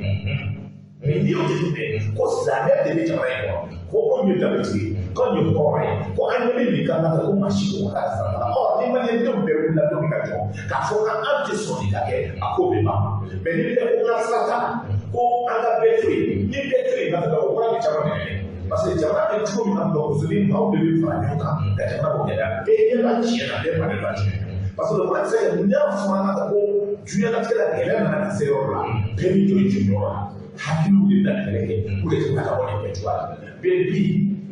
Mais n'i y'o jateminɛ ko silamɛ de bɛ jamana in kɔnɔ, ko anw ye danbetigi ye, k'anw ye hɔrɔn ye, ko an ɲɛ bɛ nin kan ka ko maa si t'o ka sara la. Ɔ ni maliyɛndenw bɛɛ wulila don min ka jɔ k'a fɔ k'an tɛ sɔn nin ka kɛ, a ko bɛ ban. Mais ni bɛɛ ko n ka sira t'a la, ko an ka bɛɛ to yen, ni bɛɛ to yen ka taa o kɔrɔ bɛ caman minɛ, parce que jamana bɛ cogo min na dɔgɔtɔrɔso ni maaw de bɛ fara ɲɔgɔn kan ka jamana ko gɛlɛya. Bɛɛ ɲɛ b'a tiɲɛ na, bɛɛ bannen b'a tiɲɛ na, parce que o tɛ se ka n'a fɔra ka ko diɲɛlatigɛ la gɛlɛya nana ka se yɔrɔ la, bɛɛ b'i jɔ i jɔyɔrɔ la. Hakiliw de bɛna kɛlɛ kɛ pour que jamana ka bɔ nin kɛcogoya la. Bɛɛ bi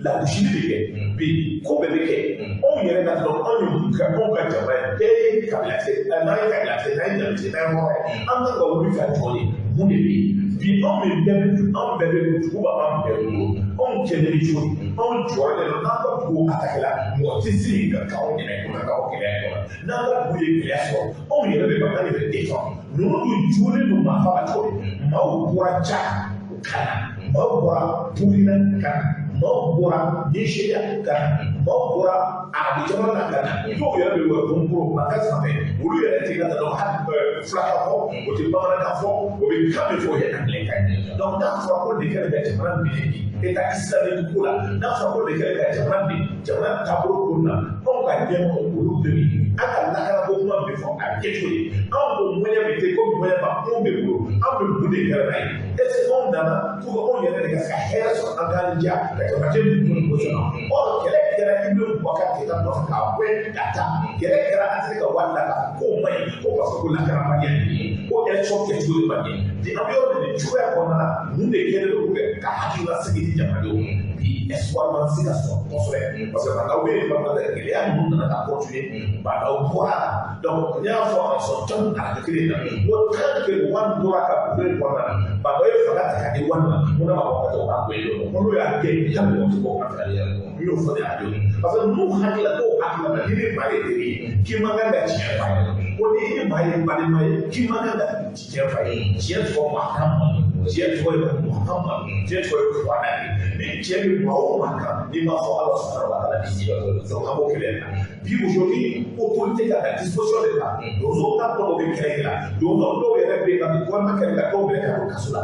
lagosili bɛ kɛ, bi ko bɛɛ bɛ kɛ. Anw yɛrɛ ka dɔn anw ye mun kɛ anw ka jamana ye, bɛɛ ye kabila tigɛ, n'an ye kabila tigɛ, n'an ye danbe tigɛ, n'an ye hɔrɔn ye, an kan ka wuli ka jɔ de. Mun de bɛ yen bi? Anw bɛ bɛɛ anw bɛɛ bɛ dugu b'an bɛɛ bolo, anw kɛlen bɛ cogo di? Anw jɔlen don n'an ka dugu attaqué la, mɔgɔ tɛ se ka k'anw dɛmɛ ko ka k'aw gɛlɛya kɔnɔ. N'an ka dugu ye gɛlɛya sɔrɔ, anw yɛrɛ bɛ ka an yɛrɛ défend. Ninnu dun jolen don marifa la cogo di? Maaw bɔra Tchad ka na, maaw bɔra Burkina ka na, maaw bɔra Nigeria ka na, maaw bɔra arabu jamana na ka na. Dɔw yɛrɛ bɛ wɛrɛ bolo mankan sanfɛ, olu yɛrɛ tɛ ka taa dɔn hali filakan fɔ, o tɛ bamanankan fɔ, o bɛ kan min fɔ o ye angilɛkan ye. Donc n'a fɔra ko nin kɛlen ka jamana minɛ bi État islamique ko la, n'a fɔra ko nin kɛlen ka jamana minɛ jamana taabolo ko na, anw ka ɲɛmɔgɔ olu bɛɛ bɛ yen. An ka lakanako kuma bɛ fɔ a bɛ kɛ cogo di? Anw ko moyen bɛ ten, ko moyen b'anw de bolo, anw bɛ mun de kɛra n'a ye? Est ce que anw nana pour que anw yɛrɛ de ka se ka hɛrɛ sɔrɔ an k'an diya ka jamanaden ninnu ni position na? Ɔ kɛlɛ kɛra Ibrahim Boubacar Keïta nɔfɛ k'a gɛn ka taa, kɛlɛ kɛra an tɛ se ka waati la k'a fɔ k'o man ɲi, ko parce que ko lakanabaliya de bɛ yen, ko élection kɛcogo de man ɲɛ. Bi an bɛ yɔrɔ min cogoya kɔnɔna na, mun de kɛlen don pour que ka hakilina sigi di jamanadenw ma? Bi espoir ma se ka sɔrɔ kosɛbɛ, parce que bandaw bɛ yen, bamanan gɛlɛya ninnu nana ka continuer, bandaw bɔra la. Donc n y'a fɔ en son temps arajo kelen na, n ko tant que wari bɔra ka bulon in kɔnɔna na, bandaw ye fanga ta ka di wari ma, n ko n'a ma bɔ ka taa o b'a gɛn yen nɔ, ko n'o y'a gɛn hali mɔgɔ tɛ bɔ ka fɛ n y'o fɔ ne arajo la, parce que n'u hakili la n'o hakili la ni ni maa ye teri ye k'i man kan ka tiɲɛ f'a ye, ko ni i ni maa ye balima ye k'i man kan ka tiɲɛ f'a ye. Tiɲɛ tɔgɔ Muhamadu, tiɲɛ tɔgɔ ye Muhamadu, tiɲɛ tɔgɔ ye Kuranɛ ye. Ni tiɲɛ bɛ maa o maa kan, n'i m'a fɔ Ala subahana wa taala b'i jɛ. Donc an b'o kɛlɛ la bi aujourd'hui autorité ka disposition de ta. Donso ka dɔw bɛ kɛlɛ kɛ la, donso dɔw yɛrɛ bɛ yen ka gouvernement kɛlɛ ka dɔw minɛ ka don kaso la.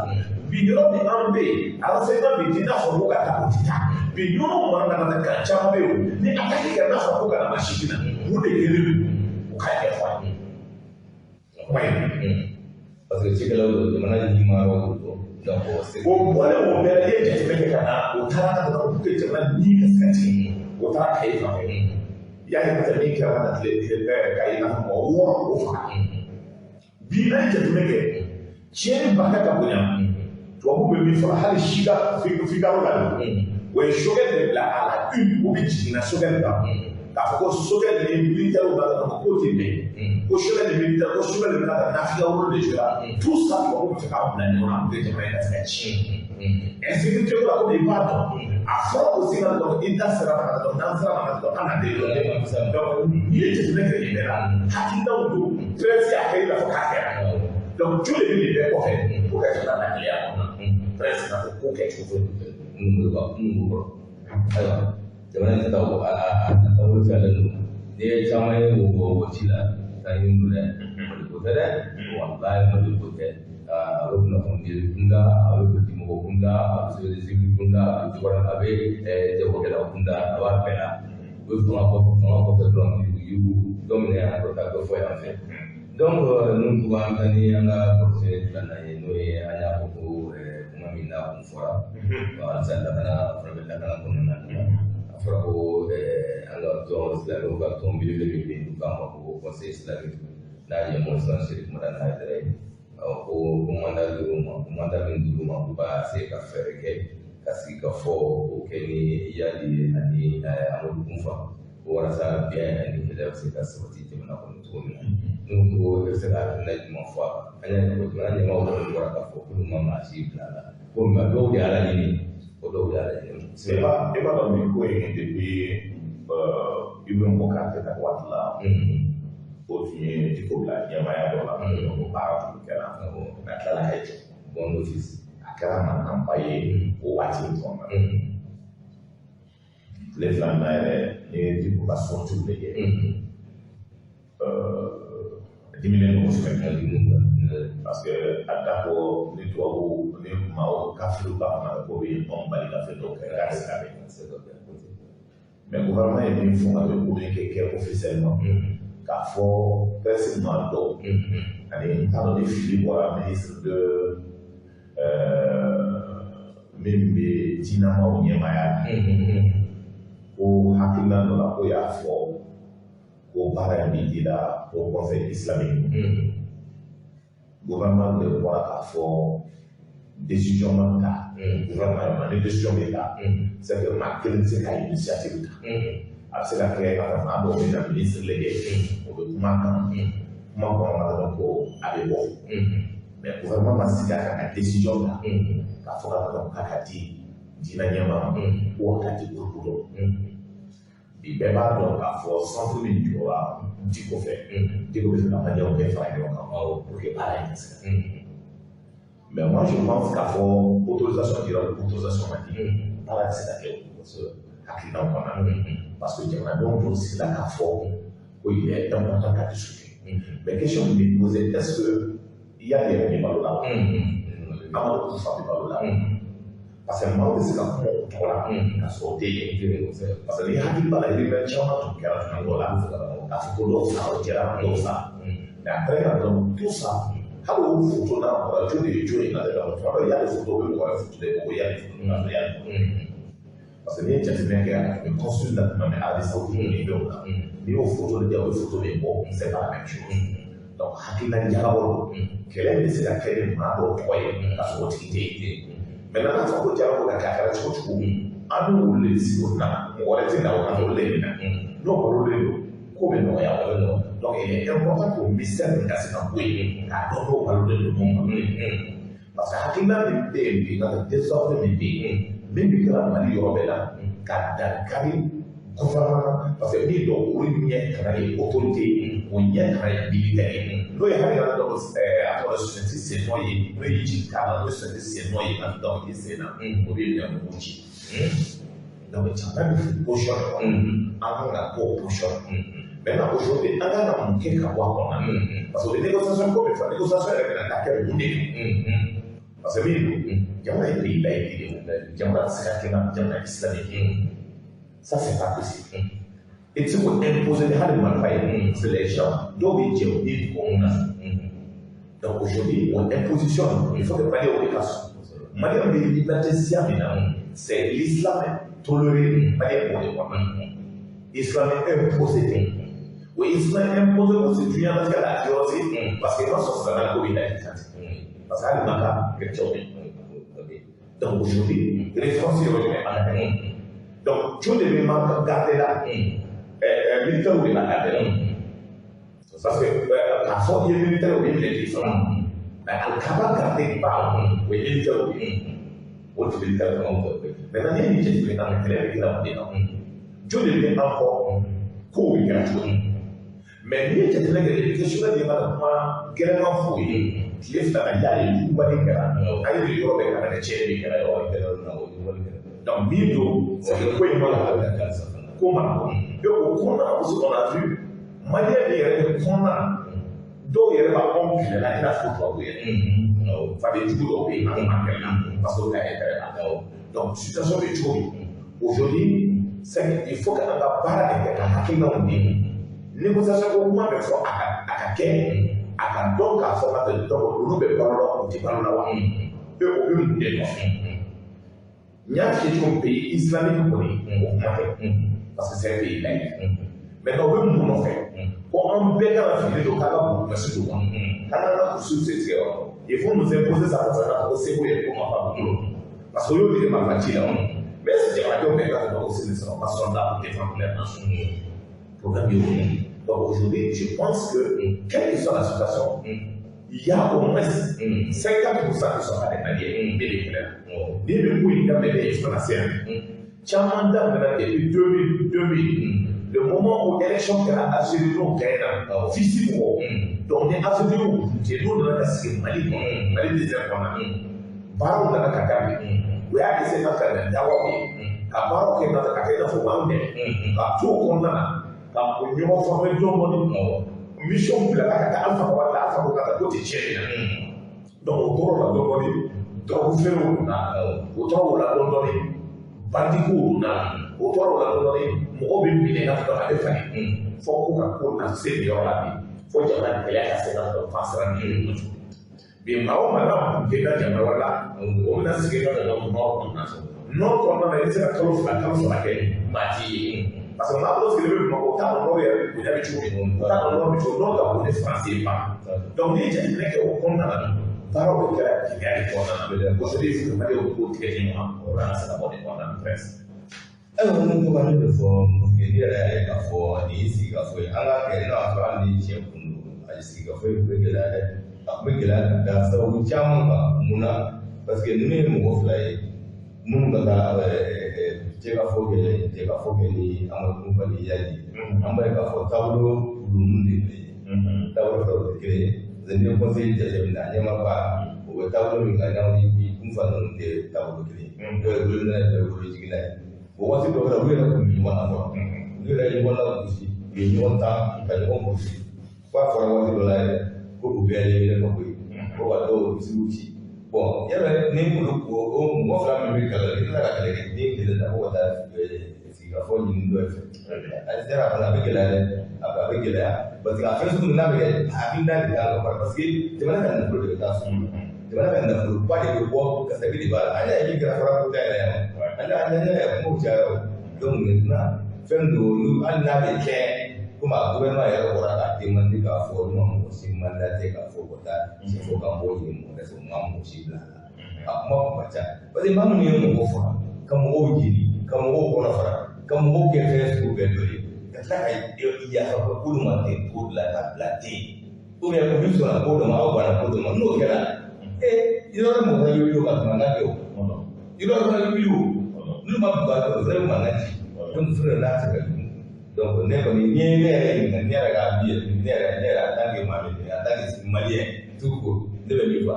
Bi yɔrɔ min an bɛ yen, renseignement bɛ di, n'a fɔra ko ka taa o tɛ taa. Bi yɔrɔ mara na ka kan caman bɛ yen, ni attaque kɛra n'a fɔra ko ka na maa si tɛ na, mun de kɛlen don o ka ɲɛfɔ an ye kuma ye. Parce que cikɛlaw don, jamana ɲɛmaayɔrɔ don, donc o bɔlen o bɛɛ la, i ye jateminɛ kɛ ka na o taara ka taa pour que jamana ni ka se ka tigɛ, o taara Kayi fan fɛ. I y'a ye ka min kɛra ka na tile tile bɛɛ Kayi na mɔgɔ 6 o faga. Bi n'an ye jateminɛ kɛ, tiɲɛni barika ka bonya. Tubabuw bɛ min fɔ hali sika Figaro la bi, o ye Choguel de bila à la une, o bɛ jiginna Choguel kan k'a fɔ ko Choguel ni militaire b'a la k'o tɛ bɛn, ko Choguel ni militaire, ko Choguel bɛ ka nafiya rôle de jouer la. Tout ça tubabuw bɛ fɛ k'an bila ɲɔgɔn na pour que jamana in ka se ka tiɲɛ. Insécurité ko la, komi i b'a dɔn a fɔra o sen ka dɔn i da sera ka dɔn n'an sera ka dɔn an na den dɔn. Donc n'i ye jateminɛ kɛ nin bɛɛ la, hakilinaw don, presse y'a kɛ i n'a fɔ k'a kɛra. Donc joli de bɛ nin bɛɛ kɔfɛ pour ka jamana la gɛlɛya kɔnɔ, presse n'a fɔ ko kɛcogo minnu bɛ minnu b'o kɔrɔ. Ayiwa, jamana in tɛ taa o a taabolo cayalen don. N'i ye caman ye o ci la taa ɲini don dɛ, Mali ko tɛ dɛ, walayi Mali ko tɛ. A bɛ kunnafoni di kunda, a bɛ politique mɔgɔ kunda, a bɛ société civile kunda, a bɛ cogoya, a bɛ jagokɛla kunda, a b'a bɛɛ la. U bɛ fanga kɔfɛ, fanga kɔfɛ dɔrɔn yugu dɔ minɛ yan, dɔ ta dɔ fɔ yan fɛ. Donc ninnu tugu an bɛ taa ni an ka kɔrɔsiyɛn filanan ye, n'o ye an y'a fɔ ko kuma min n'a kun fɔra halisa lakana, fana bɛ lakana kɔnɔna na. A fɔra ko an An ka tɔn silamɛw ka tɔn belebele min bɛ yen n'u k'a ma ko Conseil islamique, n'a ɲɛmɔgɔ sisan Chérif Madani Haïdara ye, ko mandat dir'u ma, ko mandat min dir'u ma, k'u b'a se ka fɛɛrɛ kɛ ka sigi ka fɔ o kɛ ni Iyad ye ani Amadou Koufa, walasa bɛn ani hɛrɛ bɛ se ka sabati jamana kɔnɔ cogo min na. N'u ko e bɛ se ka hakilina jumɛn fɔ a kan? An y'a ye ko jamana ɲɛmaaw kɔni bɔra k'a fɔ k'olu ma maa si bila a la, ko nka dɔw de y'a laɲini, ko dɔw de y'a laɲini. E b'a dɔn nin ko in, depuis Ibrahim Boubacar Keïta waati la, o tun ye Dicko bila ɲɛmaaya dɔ la, o baara tun kɛra, a tilala ka jɔ. Bon office. A kɛra mankanba ye o waati in kɔnɔna na. Tile 2 na yɛrɛ, n'i ye Dicko ka sortie lajɛ, diminen don kosɛbɛ, parce que a da ko ni tubabu ni maaw kafiriw b'a kɔnɔ ko bɛ anw bali ka fɛn dɔw kɛ, k'a tɛ se ka kɛ. Mais gouvernement ye min fɔ ka bɛ communiqué kɛ officiellement, k'a fɔ presse maa dɔw ani n t'a dɔn ni fili bɔra ministre de min bɛ diinɛmaw ɲɛmaaya la, ko hakilina dɔ la ko y'a fɔ ko baara in bɛ di la au Conseil islamique. Gouvernement de bɔra k'a fɔ décision ma ta gouvernement ma. Ni décision bɛ ta, c'est que maa kelen tɛ se ka initiative ta. A bɛ se ka kɛ ka maa dɔw bɛ na ministre lajɛ, o bɛ kuma kan, kuma kɔnɔna na dɔrɔn ko a bɛ bɔ. Mais gouvernement ma sigi a kan ka décision ta k'a fɔ ka dɔn k'a ka di diinɛ ɲɛmaa ma ko a ka di groupe dɔ. Bi bɛɛ b'a dɔn k'a fɔ centre min jɔra Dicko fɛ, Dicko bɛ fɛ ka maliyɛnw bɛɛ fara ɲɔgɔn kan pour que baara in ka se ka kɛ. Mais moi, je pense k'a fɔ autorisation dira, autorisation ma di, baara tɛ se ka kɛ hakilinaw kɔnɔna na, parce que jamanadenw dun sigila k'a fɔ ko il est important ka discuter. Mais question min bɛ poser, est-ce que Iyad yɛrɛ bɛ balo la wa? Amadou Koufa bɛ balo la? Parce que maaw bɛ se ka kuma o tɔgɔ la ka sɔrɔ o tɛ yen. Parce que ni hakili b'a la, événement caman tun kɛra tuma dɔw la k'a fɔ ko dɔw sara, o kɛra dɔw sara. Mais après ka dɔn tout ça, hali o photo n'a bɔra, jɔn de ye jɔn ye? Ka tɛmɛ tuma dɔw y'ale photo bɛ mɔgɔ wɛrɛ photo de ko y'ale photo ka sɔrɔ y'ale photo. Parce que n'i ye jateminɛ kɛ, a tun bɛ consul la tuma min Arabie Saoudite ni fɛnw na, n'i y'o photo lajɛ, o ye photo min bɔ, c'est pas la même chose. Donc hakilina jagabɔ don, kɛlɛ bɛ se ka kɛ ni maa dɔw tɔgɔ ye ka sɔrɔ o tigi tɛ yen. Maintenant, n'a fɔra ko dialogue ka kɛ, a kɛra cogo cogo, an n'olu de bɛ sigi o na, mɔgɔ wɛrɛ tɛ na o kan, olu de bɛ na n'o balolen don, ko bɛ nɔgɔya o bɛ nɔgɔya. Donc il est important que mystère nin ka se ka bɔ yen, k'a dɔn n'o balolen don, n'o balolen don, parce que hakilina min bɛ yen bi, ka désordre min bɛ yen, min bɛ kɛra Mali yɔrɔ bɛɛ la ka dankari gouvernement, parce que min dɔn, olu ɲɛ kana ye autorité ye, o ɲɛ kana ye militaire ye, n'o ye hali ka dɔn a tɔgɔ sɛnti sen nɔ ye, n'o ye ji k'a la, n'o ye sɛnti sen nɔ ye ka dɔn i sen na, o bɛ minɛ mugu ci. Donc jamana bɛ position de kɔnɔ, an kan ka bɔ o position. Maintenant, aujourd'hui, an kan ka mun kɛ ka bɔ a kɔnɔ? Parce que o bɛ négociation ko min fɔ, négociation yɛrɛ bɛna taa kɛ mun de kan? Parce que min don, jamana ye pays laïque de ye, jamana tɛ se ka kɛ na jamana islamique ye, ça c'est pas possible. E tɛ se k'o imposer ni hali marifa ye, parce que les gens dɔw bɛ jɛ o ni kɔnɔna na. Donc aujourd'hui, o imposition, il faut que maliyɛnw de ka sɔn. Maliyɛnw bɛ liberté siya min na, c'est l'islam toléré, maliyɛn b'o de kɔnɔ. Islam imposé tɛ. O islam imposé ko c'est diɲɛlatigɛ la violence, parce que i ma sɔn silamɛya ko b'i la kan, parce que hali ma ka chrétien bɛ yen. Donc aujourd'hui, référence yɔrɔ jumɛn b'a la? Donc jɔn de bɛ man garder la? Militaire de b'a garder la, parce que k'a fɔ i ye militaire, o bɛ minɛ k'i faga. Mais alikaba garder ba, o ye militaire ye, o tɛ militaire kɔnɔ. Maintenant, n'i ye nin jateminɛ kan, kɛlɛ bɛ kɛ la mun de kan? Jɔn de bɛ an kɔ? Kow bɛ kɛra cogo di? Mais n'i ye jateminɛ kɛ, depuis question de b'a kuma gɛlɛman f'o ye tile 2 na, y'a ye yugubali kɛra, an ye yɔrɔ bɛɛ ka na kɛ tiɲɛni kɛra yɔrɔ bɛɛ. Donc min don, c'est que ko in ma nɔgɔn, ko ma nɔgɔn. Et o kɔnɔna aussi, on a vu maliyɛn min yɛrɛ bɛ kɔnɔna, dɔw yɛrɛ b'a anw kɛlɛ la i n'a fɔ tubabu yɛrɛ, faden jugu dɔw bɛ yen, an b'a kɛlɛ la parce que olu ka intérêt b'a la. Donc situation bɛ cogo min aujourd'hui, c'est qu'il faut que an ka baara de kɛ ka hakilinaw di. Négociation ko kuma bɛ fɔ, a ka kɛ, a ka dɔn k'a fɔ ka tɛmɛ. Donc olu bɛ balo la, u tɛ balo la wa? Et o bɛ mun de nɔfɛ? N y'a f'i ye cogo min, pays islamique kɔni, o kuma tɛ. Parce que c'est un pays laïque. Maintenant, o bɛ mun nɔfɛ? Ko an bɛɛ kan ka fini don k'an ka bolomasi don wa? K'an ka kurusiw sen tigɛ wa? Il faut nous imposer ça pour ça ko seko ye ko marifa b'u bolo. Parce que o y'o de marifa ci la. Mais est-ce que jamanadenw bɛɛ ka dɔn ko ce ne sera pas soldats pour défendre leur nation? Problème ye o ye. Donc aujourd'hui, je pense que quelle que soit la situation, il y a au moins 50% qui sont pas des Maliens, mais des kɛlɛ la. N'i bɛ ko in daminɛ ye fo ka na se yan. Caman daminɛna depuis 2000, le moment où élection kɛra Algérie n'o gagné FIS mɔgɔw. Donc ni Algérie y'u cɛ n'u nana ka sigi Mali kɔnɔ, Mali désert kɔnɔna na, baaraw nana ka daminɛ. U y'a essayer ka na dawaw ye, ka baaraw kɛ ka kɛ i n'a fɔ u b'an dɛmɛ, ka to o kɔnɔna na, ka o ɲɔgɔn faamuya dɔɔnin dɔɔnin. Mission bilala ka taa Alpha Condé la, Alpha ko ka taa ko tɛ tiɲɛni na. Donc o tor'o la dɔɔnin dɔɔnin, drogue feerew donna, o tora o la dɔɔnin dɔɔnin, bandikow donna, o tora o la dɔɔnin dɔɔnin, mɔgɔw bɛ minɛ i n'a fɔ a bɛ falen. Fɔ ko ka ko na se nin yɔrɔ la bi, fo jamana gɛlɛya ka se ka fan sira nin ye. Bi maa o maa n'a kun tɛ jamana wɛrɛ la, o bɛna sigi ka na nord kɔnɔna na. Nord kɔnɔna na, i bɛ se ka kalo 2 kalo 3 kɛ maa t'i ye. Parce que maa dɔw sigilen bɛ Bamakɔ, u t'a dɔn nord yɛrɛ bonya bɛ cogo min, u t'a dɔn nord bɛ cogo, nord ka bon ni Faransi ye ba. Donc n'i ye jateminɛ kɛ o kɔnɔna na, baaraw bɛ kɛra gɛlɛya de kɔnɔna na. Aujourd'hui, il faut que Malienw k'o tigɛ di ɲɔgɔn ma, o la an ka se ka bɔ nin kɔnɔna na. Ayiwa, ne tɔgɔ ne bɛ fɔ parce que ne yɛrɛ y'a ye k'a fɔ nin ye sigikafɔ ye, an k'a kɛ n'o y'a sɔrɔ hali ni tiɲɛ kun don, a ye sigikafɔ ye kun bɛ gɛlɛya dɛ, a kun bɛ gɛlɛya ka da sababu caman kan. Mun na? Parce que ninnu ye mɔgɔ fila ye minnu ka taa jɛkafɔ kɛ ni Amadu Kufa ni Iyad. An b'a ye k'a fɔ taabolo ninnu de kelen ye, taabolo filaw tɛ kelen ye. Parce que n'i ye conseil jateminɛ, a ɲɛmaaba o bɛ taabolo min kan, n'a ni Kufa ninnu tɛ taabolo kelen ye. Dɔw ye bolo minɛ, dɔw ye bolo jiginna ye. O waati dɔw la, olu yɛrɛ tun bɛ ɲɔgɔn na fɔlɔ, olu yɛrɛ ye ɲɔgɔn lagosi, u ye ɲɔgɔn ta ka ɲɔgɔn gosi f'a fɔra waati dɔ la yɛrɛ ko u bɛɛ ye ɲɔgɔn ka bɔ yen ko ka dɔw misiw ci. Bon, yɛrɛ ni olu o mɔgɔ fila min bɛ kɛlɛ la, i tɛna ka kɛlɛkɛden kelen ta ko ka taa sigikafɔ ɲini dɔ fɛ, a sera fana a bɛ gɛlɛya dɛ, a bɛ gɛlɛya parce que a fɛn sugu n'a bɛ kɛ hakilina de kan ka fara, parce que jamana ka nafolo de bɛ taa sugu, jamana ka nafoloba de bɛ bɔ, kasabi de b'a la. An y'a ye min kɛra fara ko da yɛrɛ yan, an y'a ye kumaw cayara o. Donc maintenant, fɛn don hali n'a bɛ kɛ komi a gouvernement yɛrɛ bɔra k'a demandé k'a fɔ n'u ma mɔgɔ si mandaté k'a fɔ ka taa fɔ ka bɔ yen, mɔgɔ wɛrɛ fɛ, u ma mɔgɔ si bila a la, a kuma kun ka ca parce que maa minnu ye mɔgɔw faga, ka mɔgɔw jeni, ka mɔgɔw kɔnɔ fara, ka mɔgɔw kɛ fɛn sugu bɛɛ dɔ ye, ka tila ka yafa k'olu ma ten cogo la ka bila ten, ou bien olu sɔnna ko dɔ ma, aw banna ko dɔ ma, n'o kɛra yɔrɔ mɔgɔ ye wuli o ka mankan kɛ o, yɔrɔ fana bɛ wuli o, n'olu ma ban o fana bɛ mankan ci. Donc fɛnɛ n'a tɛ ka jugu. Donc ne kɔni n'i ye ne yɛrɛ ɲininka, ne yɛrɛ ka bi ne yɛrɛ en tant que maa min, en tant que Malien tout court, ne bɛ min fɔ,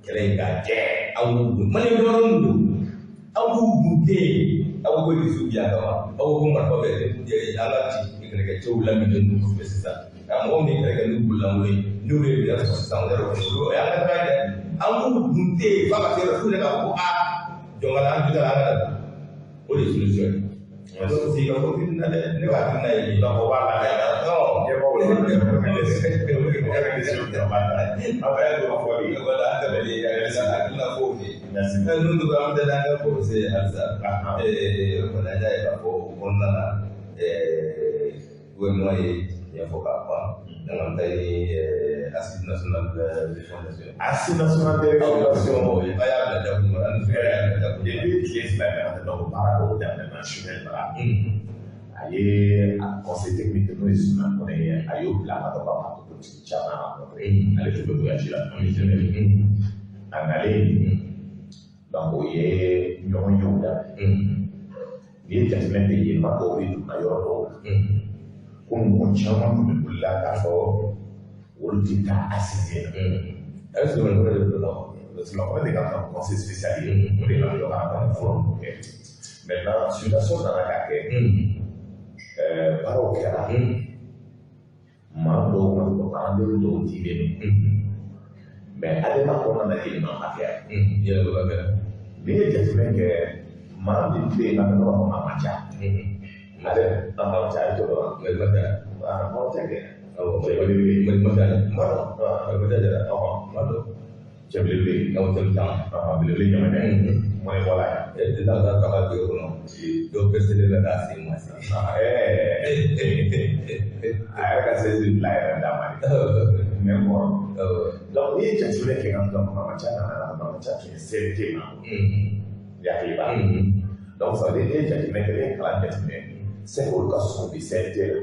kɛlɛ in ka jɛ, aw b'u dun, Malien dɔrɔn don, aw b'u dun ten, aw ko dusu bi yan kama, aw ko marifa bɛ an ka ci kɛlɛkɛcɛw laminen don kosɛbɛ sisan, nka mɔgɔ min ye kɛlɛ kɛ n'u bolo lankolon ye, n'olu ye minɛn sɔrɔ sisan, o yɛrɛ kɔni olu o y'an ka taga ye dɛ, an b'u dun ten f'a ka se yɔrɔ f'u yɛrɛ k'a fɔ ko aa jɔnkala an juta an ka dabila, o de ye solution ye. Donc sigikafɔ tɛ na dɛ, ne b'a hakilina ye. Donc o b'a la ɲɛmɔgɔ a bɛ dɔ fɔ de. Wala an tɛmɛnen hakilina fɔ de. N'u tora an bɛ taa n'an ka ko se halisa. O kɔni an y'a ye k'a fɔ o kɔnɔna na, gouvernement ye tiɲɛ fɔ k'a ban. Donc an bɛ taa ni Assise nationale de refondation. Assise nationale de refondation. A y'a bila dakun kɔnɔ, an y'a bila dakun. Depuis tile 2 kɛra, donc baara dɔw daminɛna Choguel mara. A ye a conseil technique n'o ye Soumaïla Kone ye, a y'o bila ka to ka parti politique caman rencontré. Ale tun bɛ voyage la. A nalen, donc o ye ɲɔgɔn yew daminɛ. N'i ye jateminɛ kɛ yɛlɛma dɔw bɛ donna yɔrɔ dɔw la. Ko mɔgɔ caman tun bɛ wuli k'a fɔ olu tɛ taa assise na. A ye Soumaïla Kone de bila. Soumaïla Kone de ka kan conseil spécial ye, o de ka jɔ ka na fɔlɔ ninnu kɛ. Maintenant, situation nana ka kɛ, baaraw kɛra, maa dɔw ka baaraden dɔw dilen don. Mais ADEMA kɔnɔna na, yɛlɛma ma kɛ. Yɛlɛma kɛra. N'i ye jateminɛ kɛ, maa min bɛ yen nɔ, a man ca. Ale a man ca, a ye tɔgɔ la. Mali ma ca. A man ca kɛ. Awɔ. Cɛ belebele. Mali ma ca dɛ. Ma dɔn. Mali ma ca dɛ. Ma dɔn. Cɛ belebele. Awɔ, cɛ caman. Belebele ɲamɛ. Mɔnɛ bɔla yan. E tɛ taa ka biro kɔnɔ. Dɔw bɛ seli la k'a sen ma se. A yɛrɛ ka seli bila a yɛrɛ d'a ma de. Mɛ kɔrɔ. Donc n'i ye jateminɛ kɛ ka dɔn Mama Ca nana, Mama Ca tun ye CNT ma. I hakili b'a la. Donc ça veut dire n'i ye jateminɛ kɛ, n'i ye kalan jateminɛ, c'est que olu ka surun bi CNT la.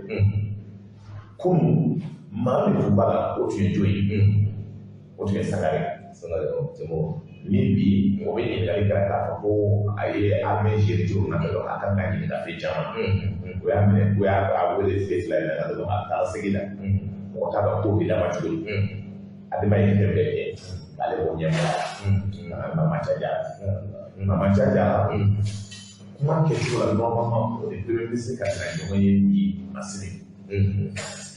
Kunun maa min tun b'a la, o tun ye jɔn ye? O tun ye Sangare. Sangare, cɛmɔgɔ. Ni bi o bɛ ɲininkali kɛra k'a fɔ ko a ye armée gérer cogo min na, dɔrɔn a kan ka ɲininka fɛn caman. O y'a minɛ, o y'a wele tile 2 in na ka dɔrɔn a taara segi la. Mɔgɔ t'a dɔn ko bɛ laban cogo di. Adama ye fɛn bɛɛ kɛ, ale b'o ɲɛmɔgɔ la. Nka Mama Ca Jara. Mama Ca Jara, kuma kɛcogo la, normalement o ni premier ministre ka na ɲɔgɔn ye bi Masini.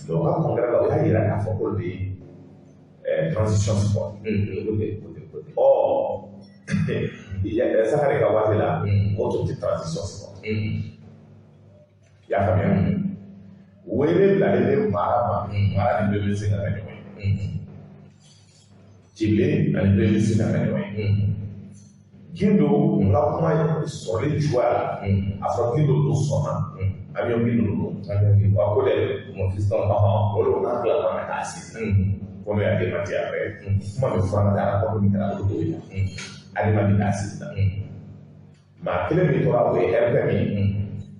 Donc ka congrès la, o y'a yira k'a fɔ ko de transition support. Ɔ, Sangare ka waati la, o tun tɛ transition support. I y'a faamuya? Wele bilalen bɛ Mara ma, Mara ni premier ministre ka ɲɔgɔn ye. Tibe ani premier ministre ka ɲɔgɔn ye. Gindo n ka kuma sɔrɔli cogoya la, a fɔra Gindo don sɔnna, avion Gindo don. Wa ko dɛ, mon fiston, o de ko k'a tila ka k'a sigi. Komi y'a démenti après, kuma min fɔra ka rapport min kɛra, o de la. Adama bɛ k'a sigi la. Maa kelen min tora, o ye RPM ye.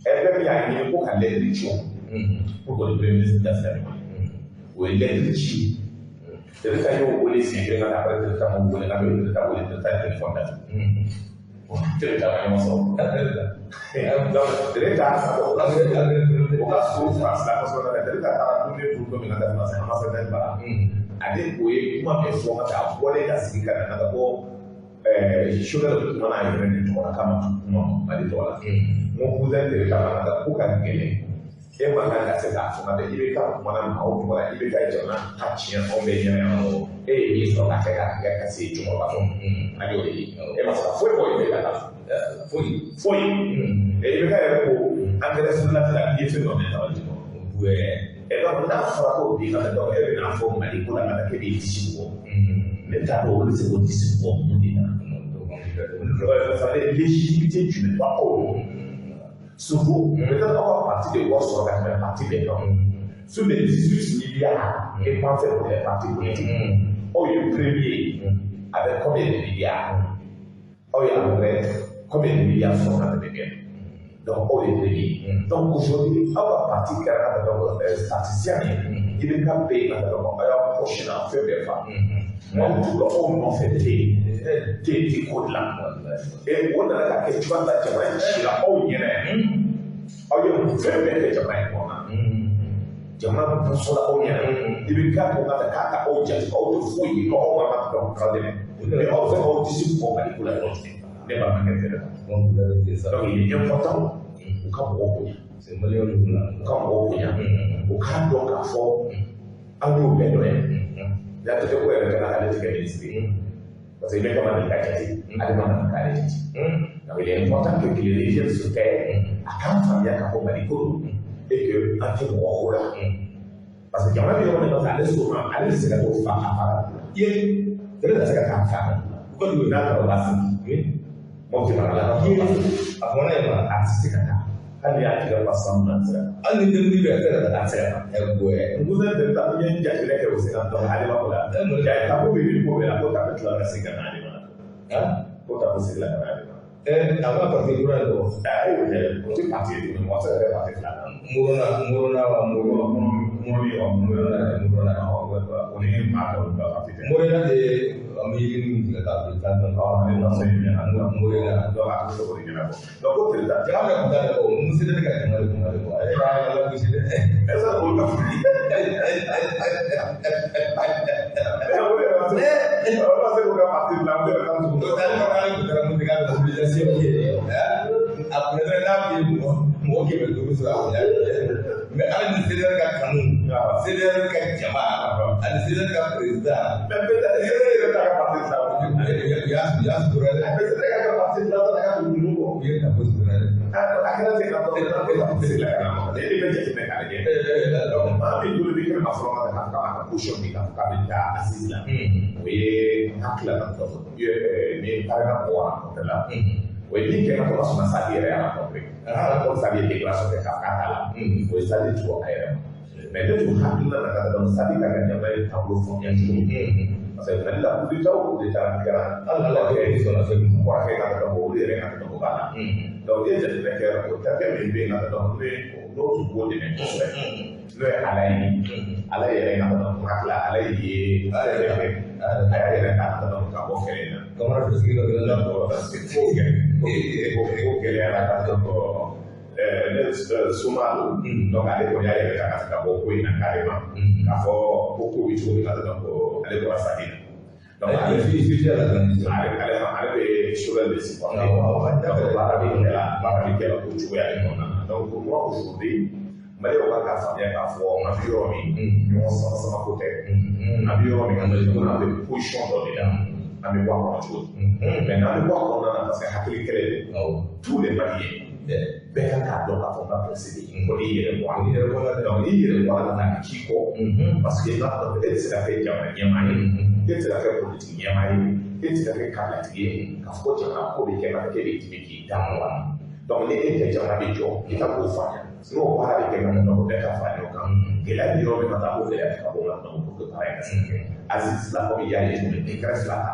RPM y'a ɲini ko ka lettre ci o pour que le premier ministre ka se ka ɲɔgɔn ye. O ye lettre ci. Tereta y'o wele siɲɛ kelen ka taa, après Tereta m'o wele, n'a bɛ Tereta wele, Tereta ye téléphone datugu. Tereta ma ɲɔgɔn sɔrɔ. Donc Tereta o ka surun Faransi la kosɛbɛ. Tereta taara dumuni dun don min na ka Faransi ambassadeur bara. Ale o ye kuma min fɔ ka taa, a bɔlen ka sigi ka na ka bɔ Choguel kuma n'a yɛrɛ de tɔgɔ la, k'a ma kuma Mali tɔgɔ la. N ko cousin Tereta ma ka ko ka gɛlɛn. E man kan ka se k'a fɔ ka i bɛ ka kuma na maaw tɔgɔ la, i bɛ ka jamana ta tiɲɛ anw bɛɛ ɲɛna yan nɔ. E ye min sɔrɔ ka kɛ ka kɛ ka se cɛkɔrɔba fɔ, an y'o de ye. E ma se ka foyi bɔ i bɛ ka taa foyi foyi. I bɛ ka yɛrɛ ko angɛrɛ sirila la, i ye fɛn dɔ mɛn sabali kɔ. Donc n'a fɔra ko bi ka dɔn, e bɛna fɔ Mali ko la ka k'e b'i disi bugɔ. Ne t'a dɔn olu bɛ se k'o disi bugɔ mun de na. Ça veut dire légitimité jumɛn b'aw bolo? Surtout, peut-être aw ka parti de wari sɔrɔ ka tɛmɛ parti bɛɛ kan. Sur les 18 milliards dépensés pour les partis politiques, aw ye premier avec combien de milliards? Aw ye à peu près combien de milliards sɔrɔ ka tɛmɛ bɛɛ? Donc aw ye premier. Donc aujourd'hui, aw ka parti kɛra ka dɔn statisticien ye, i bɛ ka bɛɛ yen ka dɔn aw y'aw poche n'a fɛn bɛɛ fa. Maaw tugula aw nɔfɛ ten ten ti ko dilan. Et o nana ka kɛ cogoya min na, jamana in cira aw ɲɛna. Aw ye fɛn bɛɛ kɛ jamana in kɔnɔ. Jamana busɔla aw ɲɛna. I bɛ ka ko ka taa k'a ka aw jate, aw tɛ foyi ye, aw ma ka k'aw dɛmɛ. Mais aw fɛ k'aw disi bugɔ Mali ko la yɔrɔ jumɛn? Ne b'a kɛ fɛnɛ. Donc il est important u ka mɔgɔw bonya. U ka mɔgɔw bonya. U k'a dɔn k'a fɔ an y'o bɛɛ dɔn yan. N'a tɛ ko yɛrɛ kɛra k'ale tɛ kɛ ministre ye. Parce que i bɛ kama deli ka jate, ale ma nana k'ale jate. Donc il est important que qu'il revienne sur terre, a k'an faamuya k'a fɔ Mali ko don et que an tɛ mɔgɔ ko la. Parce que jamana bɛ yɔrɔ min na, ale sɔnna, ale bɛ se ka t'o fa a fa la. Ye, ale tɛ se ka taa fa. Ko n'a taara o b'a sigi. Mɔpiti mara la. A fɔra yen ma. A tɛ se ka taa. Hali y'a tigɛ ba san na, a tɛ se ka taa. Hali ni denmisɛnnin bɛ a tɛ se ka taa. A tɛ se ka taa. Ɛ. N cousin Tereta, n ye jateminɛ kɛ o se ka dɔn ale ma ko la. Tapo bɛ min ko bɛ la, ko Tapo tilala ka segin ka na ale ma. Ko Tapo seginna ka na ale ma. A ma parti kura de bɔ. Ayi, o tɛ, o tɛ parti ye tuguni, mɔgɔ tɛ se ka kɛ parti fila la. Murona, Murona wa Murona. Muroni wa Murona, Murona. O ni maa tɔw ka parti tɛ. Murena de an bɛ yiri min tigɛ k'a bila tan tɔn. Ne ma se ɲɛ. Murena. Donc a tɛ se k'o de ɲɛnabɔ. Donc ko Tereta. Jama bɛ kun t'a de bɔ, mun se ne ka jama de kun de bɔ. Ale b'a la gosi dɛ. Est-ce que olu ka fili? O de yɛrɛ ma se. Olu ma se k'u ka parti dilan, olu yɛrɛ ka tugu. Donc ale ma k'ale kun taara mun tigɛ a bɛ mobilisation kɛ. A kun bɛ n'a kun ye mɔgɔ 500 sɔrɔ a kun y'a. Mais hali ni CDR ka kanu, CDR ka jama, ani CDR ka président. Mais peut-être CDR yɛrɛ t'a ka parti dilan. U y'a sutura dɛ. Mais CDR ka parti dilan, a ka tugu ninnu kɔ. U ye Tapo sutura dɛ. A kɛra ten ka dɔn, ko Tapo seginna ka na ma. Ne de bɛ jateminɛ k'a lajɛ. Donc maa min bolo bɛ kɛ ma fɔlɔ ka taa k'a ka position di k'a fɔ k'a bɛ taa assise la. O ye n hakili la ka fɔ ni taara mɔgɔ rencontre la. O ye min kɛ ka tɔgɔ sɔnna Sadi yɛrɛ y'a rencontré. Comme Sadi ye déclaration kɛ k'a fɔ k'a t'a la. O ye Sadi tugu a yɛrɛ ma. Mais ne tun hakilina na ka dɔn Sadi ka ka jamana ye taabolo faamuya cogo min. Parce que Mali la coup d'état o coup d'état kɛra. Hali ala kɛ sɔnna fɛn min ma. Kɔrɔkɛ ka dɔn olu yɛrɛ ka dɔn b'a la. Donc n'i ye jateminɛ kɛ o terikɛ min bɛ yen ka dɔn n'o tun b'o dɛmɛ kosɛbɛ. N'o ye Ala ye. Ala yɛrɛ ka dɔn hakili Ala ye fɛn kɛ. A y'a yɛrɛ ta ka dɔn ka bɔ kɛlɛ in na. Kamara dusigi dɔ bɛ la. Parce que ko gɛlɛyara ka dɔn ne soma don. Donc ale kɔni y'a yɛrɛ ta ka se ka bɔ ko in na carrément. K'a fɔ ko ko bɛ cogo min na donc ale bɔra Sadi la. Donc ale fi la transition. Ale bɛ Choguel de supporter. Donc baara bɛ kɛ la baara bɛ kɛ la o cogoya de kɔnɔna na. Donc pour moi aujourd'hui Maliyɛnw kan k'a faamuya k'a fɔ an bɛ yɔrɔ min ɲɔgɔn sama sama ko tɛ. An bɛ yɔrɔ min an bɛ position dɔ de la. An bɛ bɔ a kɔnɔ cogo di. Mais n'an bɛ bɔ a kɔnɔna na parce que hakili kɛlɛ don. Tous les Maliens bɛɛ kan k'a dɔn k'a fɔ n ka place bɛ yen. Ko n'i yɛrɛ bɔ a la. N'i yɛrɛ bɔ a la dɛ. Donc n'i yɛrɛ bɔ a la a bɛ k'i kɔ. Parce que i b'a dɔn e tɛ se ka kɛ jamana ɲɛmaa ye. E tɛ se ka kɛ politiki ɲɛmaa ye. E tɛ se ka kɛ kabilatigi ye. K'a fɔ ko jamana ko bɛ kɛ ka kɛ e bɛ dimi k'i da mɔgɔ la. Donc ni e tɛ jamana bɛ jɔ i ka k'o faamuya. N'o baara bɛ kɛ ka dɔn bɛɛ ka fara ɲɔgɔn kan. Gɛlɛya bɛ yɔrɔ min na taa o gɛlɛya tɛ ka bɔ o la donc pour que baara in ka se ka kɛ. Aziz la komi i y'a ye cogo min décret fila ta.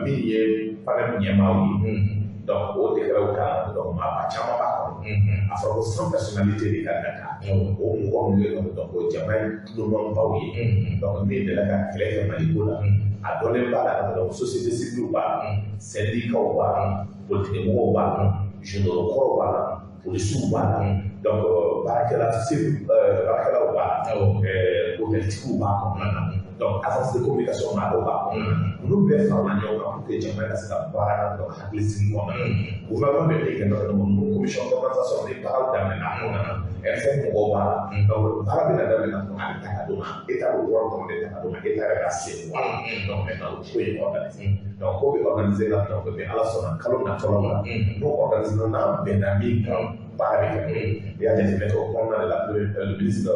Min ye panel ɲɛmaaw ye. Donc o décret kan donc maa caman b'a kɔnɔ. A fɔra ko 100 personnalité de ka na ta. O mɔgɔ ninnu ye donc o jama ye tulombaw ye. Donc min delila ka kɛlɛ kɛ Mali ko la. A dɔnnen b'a la donc société civile b'a la. Syndicats b'a la. Politique mɔgɔw b'a la. Généraux kɔrɔw b'a la. Polisiw b'a la. Donc baarakɛla baarakɛlaw b'a la. Hôteltigiw b'a kɔnɔna na. Donc agence de communication maa dɔw b'a kɔnɔna na. Ninnu bɛɛ farala ɲɔgɔn kan pour que jamana ka se ka baara dɔn hakili sigi kɔnɔna na. Gouvernement bɛ min kɛ donc ninnu commission d'organisation ni baaraw daminɛna a kɔnɔna na. RFM mɔgɔw b'a la. Donc baara bɛna daminɛ ka a bɛ ta ka d'o ma. État bɛ wari kɔnɔ de ta ka d'o ma. État yɛrɛ ka sen bɔ a la. Donc maintenant o ko in organiser. Donc ko bɛ organiser la donc ni Ala sɔnna kalo natɔlaw la. N'o organiser n'an bɛnna min kan baara bɛ kɛ. I y'a jateminɛ kɛ o kɔnɔna de la le ministre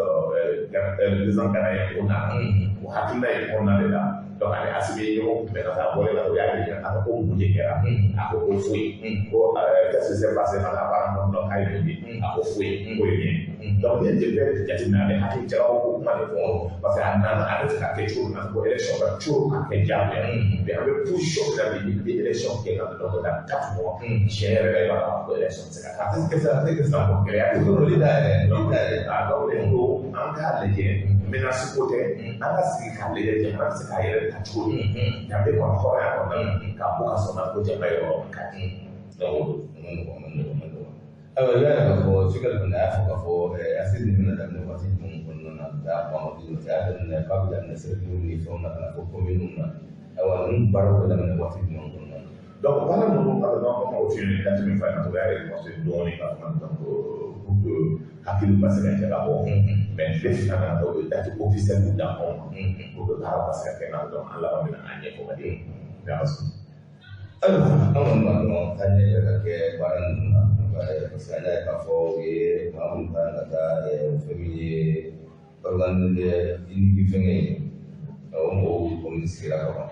le président ghanéen o nana. O hakilina in kɔnɔna de la. Donc ani Asimi ye ɲɔgɔn kunbɛn ka taa bɔlen la o y'a ɲininka a ko ko mun de kɛra. A ko ko foyi. Ko qu'est-ce qui s'est passé apparemment donc k'a ye mun ye. A ko foyi ko ye min ye. Donc n'i ye bɛɛ jateminɛ a bɛ hakili jagabɔ ko kuma de fɔ. Parce que a nana a bɛ fɛ ka kɛ cogo min na ko élection ka cogo ka kɛ diyagoya. Mais an bɛ position min na bi ni bɛ élection kɛ ka donc dans 4 mois. Tiɲɛ yɛrɛ la i b'a dɔn ko élection tɛ se ka kɛ. A tɛ se a tɛ se. Donc gɛlɛya bɛ olu da yɛrɛ. Ah donc ne ko an k'a lajɛ menace ko tɛ an ka sigi k'a lajɛ jamana bɛ se k'a yɛrɛ ta cogo di. Danbe kɔnɔ hɔrɔnya kɔnɔna na k'a bɔ ka sɔrɔ ko jamana yɔrɔ ka di. Donc o ma nɔgɔn a ma nɔgɔn a ma nɔgɔn. Ayiwa i b'a ye k'a fɔ Choguel kɔni a y'a fɔ k'a fɔ Assise nin bɛna daminɛ waati jumɛn kɔnɔna na ka taa ban waati jumɛn a y'a daminɛ k'a bɛ daminɛ cercle ni fɛnw na ka na fɔ commune na. Ayiwa ninnu baaraw bɛ daminɛ waati jumɛn kɔnɔna na. Donc baara ninnu ka dɔn an b'o f'i ɲɛna date min fɔ a ɲɛna o y'a reporté dɔɔnin ka kuma donc pour que hakiliw ka se ka jagabɔ. Mais tile fila nana o ye date officielle d'anw ma pour que baaraw ka se ka kɛ n'a donc an laban bɛna a ɲɛfɔ ka di. Ayiwa an kɔni b'a dɔn taaɲɛ bɛ ka kɛ baara ninnu na parce que an y'a ye k'a fɔ u ye maa minnu ta ka taa fɛn min ye organe unique fɛngɛ ye o mɔgɔw kɔni sigira ka ban.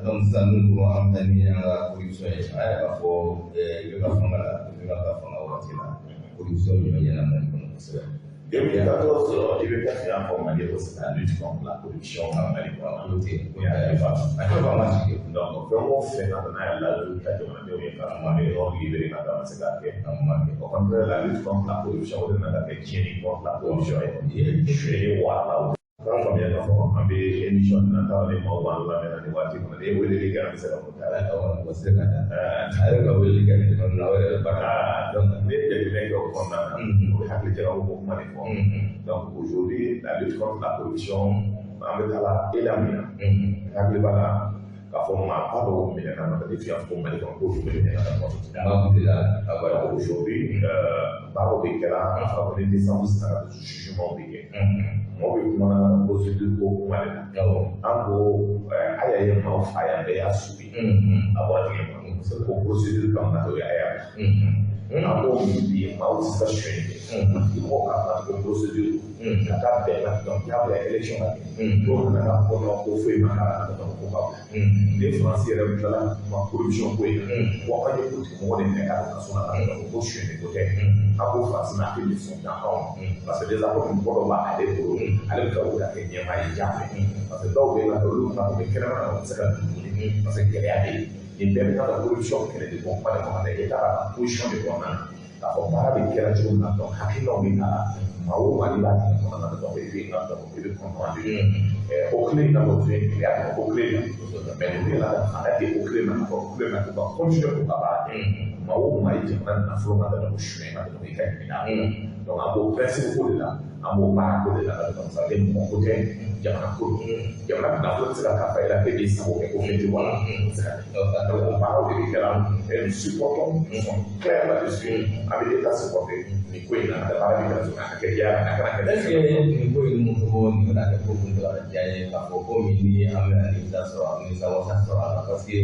Donc sisan n'u ko an bɛ taa ni an ka corruption ye an y'a ye k'a fɔ i bɛ ka fanga la i bɛ ka fanga waati la corruption ɲɔ ɲɛna Mali kɔnɔ kosɛbɛ. 2014 i bɛ ka y'a fɔ Mali ko c'est la lutte contre la corruption Mali kɔnɔ. O tɛ o y'a ye fa a tɛ fa ma sigi. Donc fɛn o fɛn na n'a ye layidu ta jamanadenw ye k'a fɔ an bɛ yɔrɔ libéré ka taa se k'a kɛ. Au contraire la lutte contre la corruption o de nana kɛ tiɲɛni contre la corruption ye. Suyɛni wara la. K'a faamuya k'a fɔ an bɛ émission na t'a dɔn ni maaw b'an lamɛn nin waati kɔnɔ n'i ye weleli kɛ an bɛ se ka fɔ ta la. Awɔ o tɛ se ka taa. A yɛrɛ ka weleli kɛ telefɔni na o yɛrɛ bɛ baara. Donc ne ye jateminɛ kɛ o kɔnɔna na o bɛ hakili jagabɔ ko kuma de fɔ. Donc aujourd'hui la lutte contre la corruption an bɛ taa la élan min na. Hakili b'a la k'a fɔ maaba dɔw minɛna na ne tun y'a fɔ Mali kɔnɔ ko jumɛn minɛna ka bɔ a bɔra. Aujourd'hui baaraw bɛ kɛra an fɔra ko ni décembre sera jugement bɛ kɛ. Mɔgɔw bɛ kuma procédure ko kuma de la. An ko a y'a ye maaw fa yan bɛɛ y'a subi a bɔra tigɛ kɔnɔ. Ko procédure kan na o y'a ye. An b'o bi maaw tɛ se ka sonyɛli kɛ. I ko k'a fɔ ko procédure ka taa bɛn na donc diyagoya élection ka kɛ. N'o nana k'a fɔ ko foyi ma k'a la donc ko ka bila. Ni Faransi yɛrɛ tilala ka kuma corruption ko in na, ko an ye politique mɔgɔ de minɛ k'a don kaso la ko sonyɛli ko tɛ. An ko Faransi ma a tɛ leçon d'an anw ma. Parce que déjà komi mɔgɔ dɔ b'ale bolo, ale bɛ ka o ka kɛ ɲɛmaa ye diyagoya. Parce que dɔw bɛ yen nɔ olu fana bɛ kɛnɛma na u tɛ se ka dun tuguni parce que gɛlɛya bɛ yen. Nin bɛɛ bɛ ka corruption kɛlɛ de bɔ kuma de kɔnɔ dɛ, État ka position de kɔnɔna na k'a fɔ baara bɛ kɛra cogo min na donc hakilinaw bɛ ta la maa o maa n'i b'a dingɛ kɔnɔna na donc i bɛ ka donc i bɛ comprendre. O kile in na o tun ye gɛlɛya dɔ o kile in na mais ninnu yɛrɛ ka fanga di o kile ma k'a fɔ o kile ma k'u ka continuer k'u ka baara kɛ. Maa o maa ye jamana nafolo ma donc suɲɛ ma donc i ka ɲininka. Donc an b'o principe ko de la, an b'o baara ko de la donc ça veut dire mɔgɔ ko tɛ, jamana ko don. Jamana nafolo tɛ se ka kalifa i la k'e b'i sago kɛ ko fɛn tɛ bɔ a la, o tɛ se ka kɛ. Donc o baaraw de bɛ kɛ la et nous supportons, nous sommes clairs là-dessus. An bɛ État supporter nin ko in na, a baara bɛ kɛ cogo min na, a ka kɛ diya a kana kɛ. Est ce que nin ko in mun fɔ nin bɛna kɛ ko kuntagala jan ye k'a fɔ ko min ni an bɛna nimisa sɔrɔ nimisa wasa sɔrɔ a la parce que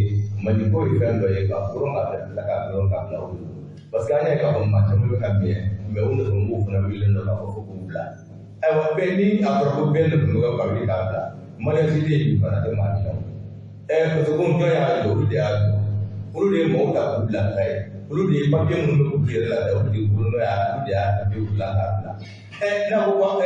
Mali ko ye fɛn dɔ ye ka koron ka bila ka dɔrɔn ka bila o bolo parce que an y'a ye k'a fɔ maa caman bɛ ka minɛ mais u nɔfɛ mɔgɔw fana wulilen don k'a fɔ fo k'u bila. Ayiwa bɛɛ ni a fɔra ko bɛɛ nɔfɛ mɔgɔw ka wuli k'a bila maliyɛn si tɛ yen fana tɛ maa min na parce que ko jɔn y'a jɔ olu de y'a jɔ olu de ye mɔgɔw ta k'u bila ka taa yen olu de ye papiye minnu bɛ k'u yɛrɛ la olu de bolo n'o y'a olu de y'a papiyew dilan k'a bila. N'a ko ko an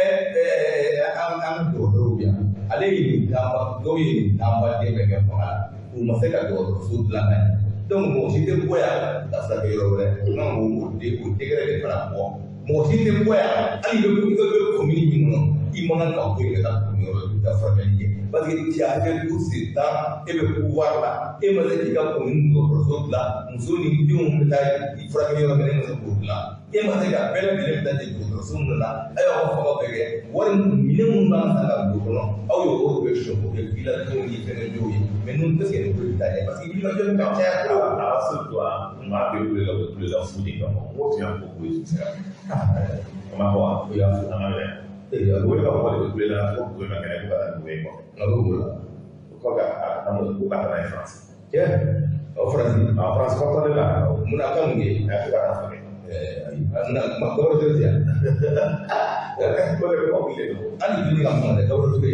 ka dɔgɔtɔrɔw bɛ yan ale ye nin taama dɔw ye nin taama den bɛɛ kɛ fanga la u ma se ka dɔgɔtɔrɔso dilan ka ɲɛ donc mɔgɔ si tɛ bɔ yan ka furakɛ yɔrɔ wɛrɛ n'an k'o o degré de fana bɔ mɔgɔ si tɛ bɔ yan hali i bɛ commune min kɔnɔ i man kan ka bɔ yen ka taa commune wɛrɛ i bɛ taa furakɛli kɛ parce que tu as fait tout ce temps e bɛ pouvoir la e ma se k'i ka commune dɔgɔtɔrɔso dilan muso ni denw bɛ taa i furakɛ yɔrɔ min e ma se k'o dilan e ma se ka bɛɛ lajɛlen bɛ taa jɛ dɔgɔtɔrɔso minnu na a y'aw ka fanga bɛɛ kɛ wari minɛn minnu b'an san ka don kɔnɔ aw ye o bɛ sɔn k'o kɛ villagew ni fɛngɛw ye mais ninnu est ce que nin ko bɛ taa ɲɛ parce que wulikajɔ bɛ ka caya trop. Rassure-toi, maa bɛ wele la o wele la fu de kama n ko tun y'a fɔ ko ye tɛ se ka kɛ. O ma fɔ wa? O y'a fɔ. An ka minɛ. O ye ka mɔgɔ de bɛ wele la ko bonya ma kɛnɛ ko ka taa nin ko in kɔfɛ. A bɛ wolo. O kɔ ka a ka ko ka taa n'a ye Faransi. Cɛ, aw Faransi. A Faransi kɔtɔ de la. Mun na a ka mun kɛ? A ko ka taa furakɛ. Ayi, na ma Gabriel Touré tɛ yan. O de bɛ kɔ wuli don. Hali joli ka kuma dɛ Gabriel Touré.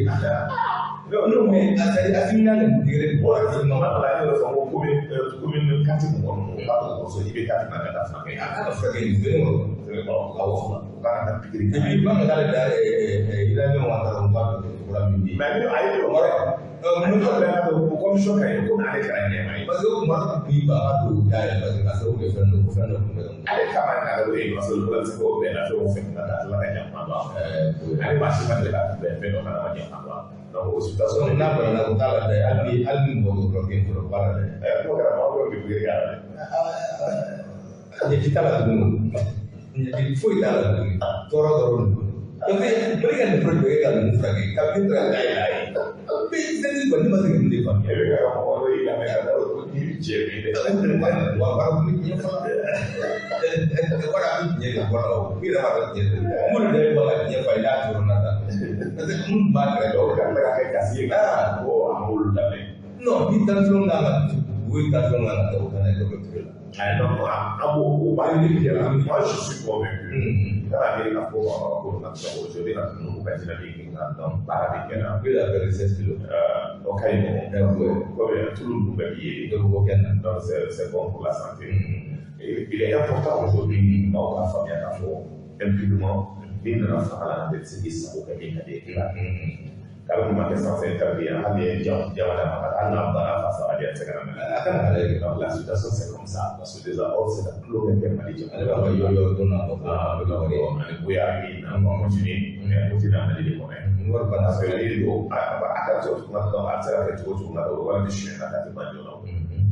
Non mais Assimi n'a nin degré de bɔra Waati ma la yɛrɛ fɔ ko commune kati mɔgɔ ninnu u ka dɔgɔtɔrɔso i bɛ kati na ka taa furakɛ. A kan ka furakɛ nin fɛn kɔnɔ. Sɛbɛn Awɔ. U kan ka taa pikiri Et puis ban ka taa da Ibrahima Ouattara u ka dɔgɔtɔrɔ min bɛ yen. Mais ni a ye Maroc. mun ka bila o commission ka ɲi komi ale kɛra ɲɛmaa ye. Parce que o Maroc bi ba ka don da yɛlɛ parce que ka sababu kɛ fɛn dɔ ko fɛn dɔ tun bɛ ka. Ale kama na o ye parce que olu bɛ se k'o bɛɛ la fɛn o fɛn ka taa tila ka ɲama don a kɔnɔ. Ale maa si ma deli ka bɛn fɛn dɔ kana ma ɲama don a kɔnɔ. Donc o situation Donc n'a banana ko t'a la dɛ hali ni mɔgɔ dɔgɔtɔrɔ kelen sɔrɔ baara la dɛ. N'o kɛra maaw bɛ pikiri k'a la dɛ. Ɲɛji t'a la tuguni ɲɛji foyi t'a la tuguni tɔɔrɔ dɔrɔn don. Parce que Mali ka nin furakɛ ka ninnu furakɛ kabini taara da yɛlɛ a ye. Mais sɛnɛ kɔni ma se ka nin de faamuya. E bɛ ka mɔgɔ dɔ y'i lamɛn ka taa o k'i bɛ jɛ bi dɛ. Wa baara kun bɛ tiɲɛ fana. Wari a bɛ tiɲɛ de bɔ a la o. I yɛrɛ b'a dɔn tiɲɛ don. Minnu yɛrɛ bɔ ka tiɲɛ fa i n'a sɔrɔ na ta. Parce que minnu b'a kɛrɛfɛ. Dɔw ka tila ka kɛ kasi ye ka ko an b'olu lamɛn. Non ni tension kan ka o ye tension kan ka taa o kana Gabriel Touré la. Ayi non an b'o o baara de kɛ la. Moi je suis convaincu. Kana miiri k'a fɔ ko na aujourd'hui na ninnu ka dynamique na donc baara bɛ kɛ la. Oui, la paix 16 kilos. O ka ɲi nɔ. Komi tulu ninnu bɛɛ b'i ye. Dɔ bɛ bɔ kɛnɛ na. Donc c'est bon pour la santé. Et il est important aujourd'hui maaw ka faamuya k'a fɔ impunément n'i nana fanga la a tɛ se k'i sago kɛ min ka di ye k'i b'a kɛ. K'ale kun ma kɛ sens interdit ye hali ni ye jama d'a ma ka taa hali n'a banna fasa a tɛ se ka na minɛ. A kana ale kɛ. Donc la situation c'est comme ça parce que déjà aw tɛ se ka tulonkɛ kɛ Mali jamana. Ale b'a fɔ yɔrɔ yɔrɔ don n'a fɔ a bɛ ka wari. Ani bonya min na on continue mais o tɛ na Mali de kɔnɔ yan. Ni wari banna. Parce que n'i don a ka cɛ kuma dɔn a bɛ se ka kɛ cogo o cogo na o wari bɛ suɲɛ ka taa tɛ ban joona.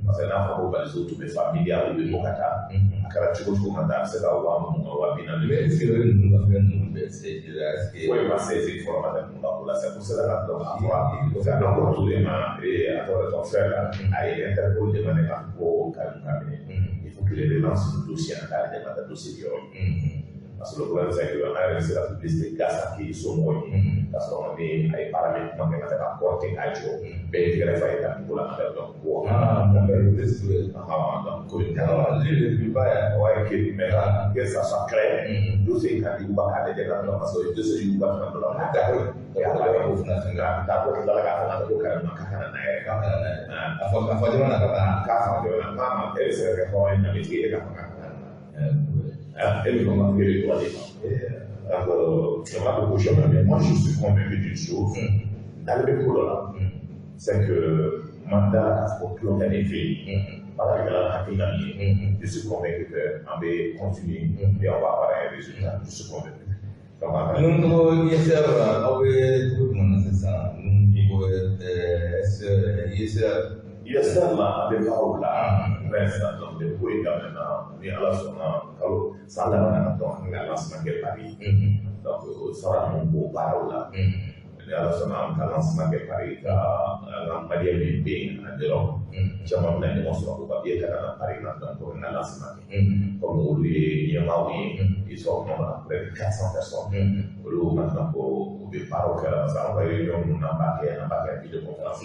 Parce que n'a fɔra ko baliso tun bɛ fa miliyari bɛ bɔ ka taa a kɛra cogo o cogo ka taa a bɛ se ka 20,000 20,000. Mais est ce que ninnu ka fɛn ninnu bɛɛ saisir la est ce que. Foyi ma saisir fɔlɔ ka taa ninnu ka ko la c'est pour cela que donc a fɔra parce que a dɔn Touré ma a tɔgɔ ton frère là a ye Interpol demandé k'a fɔ ko ka minɛ il faut qu'il relance le dossier an k'ale de ma taa dossier yɔrɔ. Parce que le problème c'est que an yɛrɛ bɛ se ka publicité gansan k'i somɔgɔw ye k'a sɔrɔ ni a ye baara min kuma kɛ ka taa ka kɔrɔ kɛ k'a jɔ bɛɛ ye tɛgɛrɛ fa ye ka dugu la ka donc ko donc ko in ouais, mais que ça soit clair, dossier ka yuguba k'a lajɛ ka dɔn parce que dossier yuguba fana dɔ la d'accord d'accord tilala k'a fɔ ko karima k'a kana na yɛrɛ a fɔ jamana ka k'a fɔ jamana k'a ma e bɛ se ka kɛ hɔrɔn ye danbetigi e ka fanga kana na e bɛ fanga e bɛ droit de ma donc jamana bɛ position min na mais moi je suis convaincu d'une chose n'ale bɛ ko dɔ la c'est que mandat la k'a fɔ ko tulonkɛ de fɛ yen baara bɛ kɛla hakilina min ye je suis convaincu que an bɛ continuer et on va avoir un résultat, je suis convaincu. Ninnu tɔgɔ ISR aw bɛ cogo jumɛn na sisan ninnu tɔgɔ ISR ISR la an bɛ baaraw la sisan donc ko in daminɛna ni Ala sɔnna kalo san laban na donc an ka lancement kɛ Paris donc o sara ninnu b'o baaraw la ni Ala sɔnna an ka lancement kɛ Paris ka an ka malien min bɛ yen en Europe caman bɛna ɲɔgɔn sɔrɔ ko papier ka na Paris na donc an ka lancement kɛ comme olu ye ɲɛmaaw ye ils sont au nombre de près de 400 personnes olu maintenant ko u bɛ baaraw kɛ la parce que an ka réunion ninnu n'an b'a kɛ an b'a kɛ vidéoconférence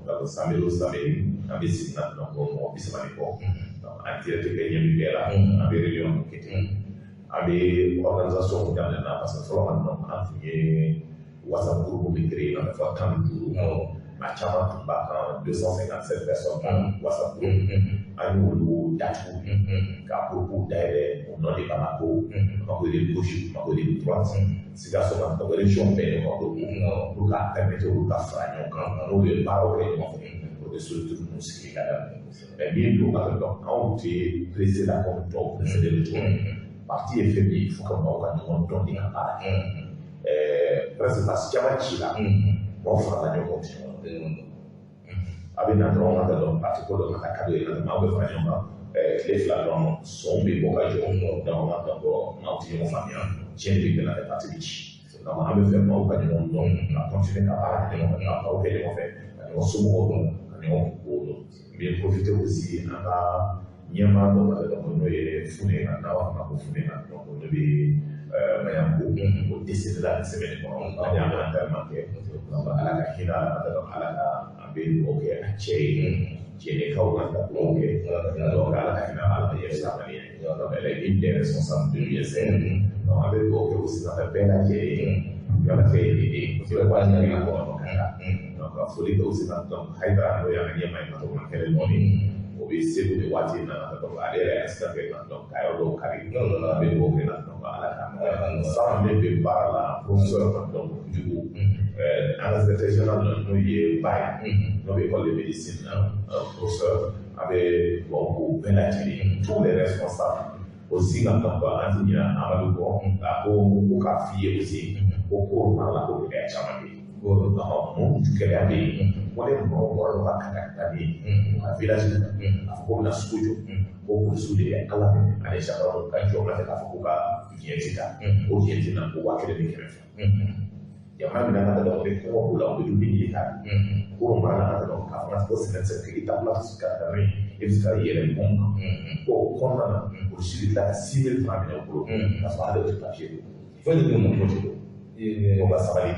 donc samedi o samedi an bɛ sigi na donc mɔgɔ 30 ni kɔ donc an direct kɛ ɲɛ min bɛɛ la an bɛ réunion kɛ ten an bɛ organisation daminɛ na parce que fɔlɔ maintenant an tun ye WhatsApp groupe min créé an bɛ fɔ 15 maa caman tun b'a kan 257 personnes par WhatsApp groupe an y'olu datugu ka groupe dayɛlɛ au nom de Bamako, Bamako de gauche, Bamako de droite, Sikaso ka donc région bɛɛ de ka groupe pour ka permettre olu ka fara ɲɔgɔn kan n'olu ye baaraw kɛ ɲɔgɔn fɛ pour que structure ninnu sigi ka daminɛ mais min don ka donc anw tɛ pressé la comme tɔw pressé de cogo min parti ye fɛn min ye il faut que maaw ka ɲɔgɔn dɔn de ka baara kɛ presque parce que caman ci la maaw farala ɲɔgɔn kan tɛ ɲɔgɔn dɔn a bɛ na dɔrɔn ka dɔn parti ko dɔ ka taa kado ye maaw bɛ fara ɲɔgɔn kan tile 2 dɔrɔn sɔn bɛ bɔ ka jɔ donc an ka bɔ maaw tɛ ɲɔgɔn faamuya tiɲɛ de bɛ na kɛ parti bɛ ci donc an bɛ fɛ maaw ka ɲɔgɔn dɔn ka continuer ka baara kɛ ɲɔgɔn fɛ ka baro kɛ ɲɔgɔn fɛ ka ɲɔgɔn somɔgɔw dɔn ka ɲɔgɔn kungo dɔn n bɛ profiter aussi an ka ɲɛmaa dɔ ka dɔn n'o ye Fune n'an b'a fɔ ma ko Fune donc n'o bɛ Maɲanbugu o décédé la nin semaine kɔnɔ an y'an ka enterrement kɛ donc Ala ka hinɛ a la donc Ala ka an bɛ dugawu kɛ a cɛ ye jɛnɛkaw ka dugawu kɛ donc Ala ka hinɛ ala ka yɛrɛ sama ye donc elle est une des responsables de l'USR donc an bɛ dugawu kɛ aussi ka bɛɛ lajɛlen ye ala kɛ ye kosɛbɛ wa ɲɛ kɔnɔ ka taa donc ka foli kɛ aussi donc Hayidara n'o y'an ka ɲɛmaa ye ka to ka kɛlɛ nɔɔni o bɛ Segu de waati in na donc ale yɛrɛ ye accident kɛ donc ka yɔrɔ dɔw kari an bɛ dugawu kɛ donc Ala ka nɔgɔya san min bɛ baara la professeur donc kojugu an ka secrétaire général n'o ye Ba ye n'o bɛ école de médecine na professeur an bɛ dugawu k'u bɛɛ lajɛlen tous les responsables aussi nka donc an ti ɲinɛ Amadu kɔ a ko ko k'a f'i ye aussi ko ko mara la ko gɛlɛya caman bɛ yen mun gɛlɛya bɛ yen ko ne mɔgɔ bɔra ka kata bɛ yen u ka village la a fɔ ko bɛna sugu jɔ ko polisiw de bɛ Ala minɛ ani gendarme ka jɔ ka k'a fɔ ko ka vignette ta o vignette na ko 1200 jamana min na ka dɔn ni kɔngɔ b'u la u bɛ dumuni ɲini ka ko mara la ka dɔn k'a fɔ ko sɛnɛ tɛ se ka k'i tabila ka taa n'o ye e bɛ se ka yɛlɛ mɔgɔ kan ko o kɔnɔna na polisi bɛ tila ka 6000 francs minɛ u bolo k'a sɔrɔ hali o tɛ papiye don foyi tɛ d'u ma foyi tɛ don ko ka sabali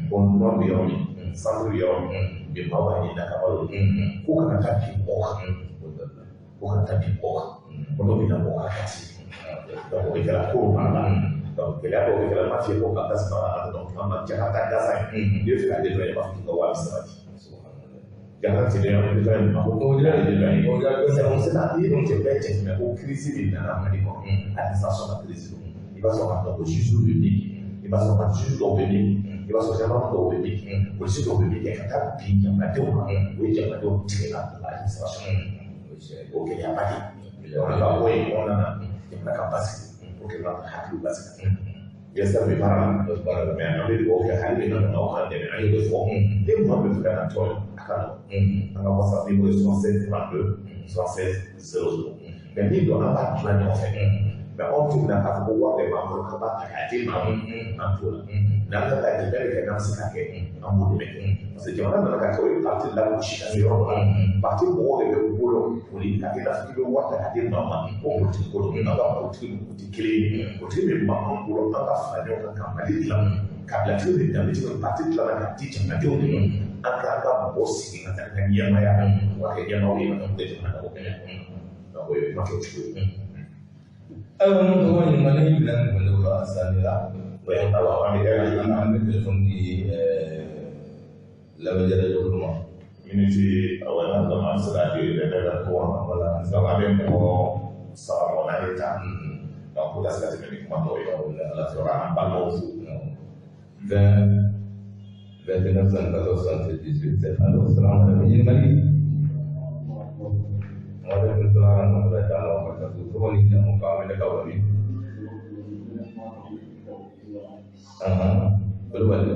ko nɔnɔ bɛ yɔrɔ min centre bɛ yɔrɔ min bi maaw b'a ɲini ka balo ko kana taa bin mɔgɔ kan ko kana taa bin mɔgɔ kan ko n'o binna mɔgɔ kan ka ci donc o bɛ kɛra ko mara la donc gɛlɛya dɔw bɛ kɛra n b'a f'i ye ko ka tasuma la donc an ma Jakarta gansan ye n'i bɛ fɛ k'ale dɔrɔn i b'a fɔ k'i ka 30,000 di Jakarta tɛ dɔrɔn i bɛ ma ko o de ye sisan n'i ye cɛ bɛɛ jateminɛ ko crise de nana Mali kɔnɔ administration ka crise don i b'a sɔrɔ k'a dɔn ko juge bɛ min i b'a sɔrɔ ka juge dɔw bɛ min i b'a sɔrɔ gendarme dɔw bɛ min polisi dɔw bɛ min kɛ ka taa bin jamanadenw kan o ye jamanadenw tigɛ ka bila administration o gɛlɛyaba de ye an ka bɔ yen kɔnɔna na jamana ka basigi pour que an ka hakiliw basigi USR bɛ baara la mais an bɛ dugawu kɛ hali bi n'an aw k'an dɛmɛ an y'o de fɔ ni maa bɛ fɛ ka na tɔn a ka nɔ an ka WhatsApp numéro ye 76 32 76 00 mais min don an b'a dilan ɲɔgɔn fɛ Mais anw tɛ na k'a fɔ ko wari de b'an bolo k'an b'a ta k'a di maa ma, an t'o la. N'an kan ka dɛmɛ de kɛ, n'an bɛ se k'a kɛ, an b'o dɛmɛ kɛ. Parce que jamana nana ka kɛ o ye parti lagosi ka se yɔrɔ dɔ la. Parti mɔgɔw de bɛ bolo boli ka kɛ i n'a fɔ k'i bɛ wari ta k'a di maa ma, ko politique ko don. An ka politique o tɛ kelen ye. Politique min b'an bolo, an ka fara ɲɔgɔn kan ka Mali dilan, kabilatigiw ni danbetigiw, parti dilanna k'a di jamanadenw de ma. An k'an ka mɔgɔw sigi ka taa ka ɲɛmaaya, u ka kɛ ɲɛmaaw ye, ka kɛ jamana ka ko kɛnɛ. Donc o ye kuma kɛcogo ye. Ayiwa, mun tɔgɔ ɲininkali minɛn min kɔni bolo a sanni la. Awa, an bɛ an bɛ telefɔni di lamɛnjɛkulu ma. Miniti awɔ, n'a dɔn an bɛ se k'a di lɛbɛ ka tɔgɔ ma. Wala. Donc an bɛ mɔgɔ 3 ɲɔgɔnna de ta. Donc pour ka se ka tɛmɛ ni kuma tɔw ye. Ala sɔrɔ an balimaw fo. 20 29 74 78 7. Allo, salamu alaikum. Ɲininkali. Waalaikum salam warahmatullahi taala wabarakatuh. Tɔgɔ ni jamu, k'an wele ka bɔ min? Kulubali.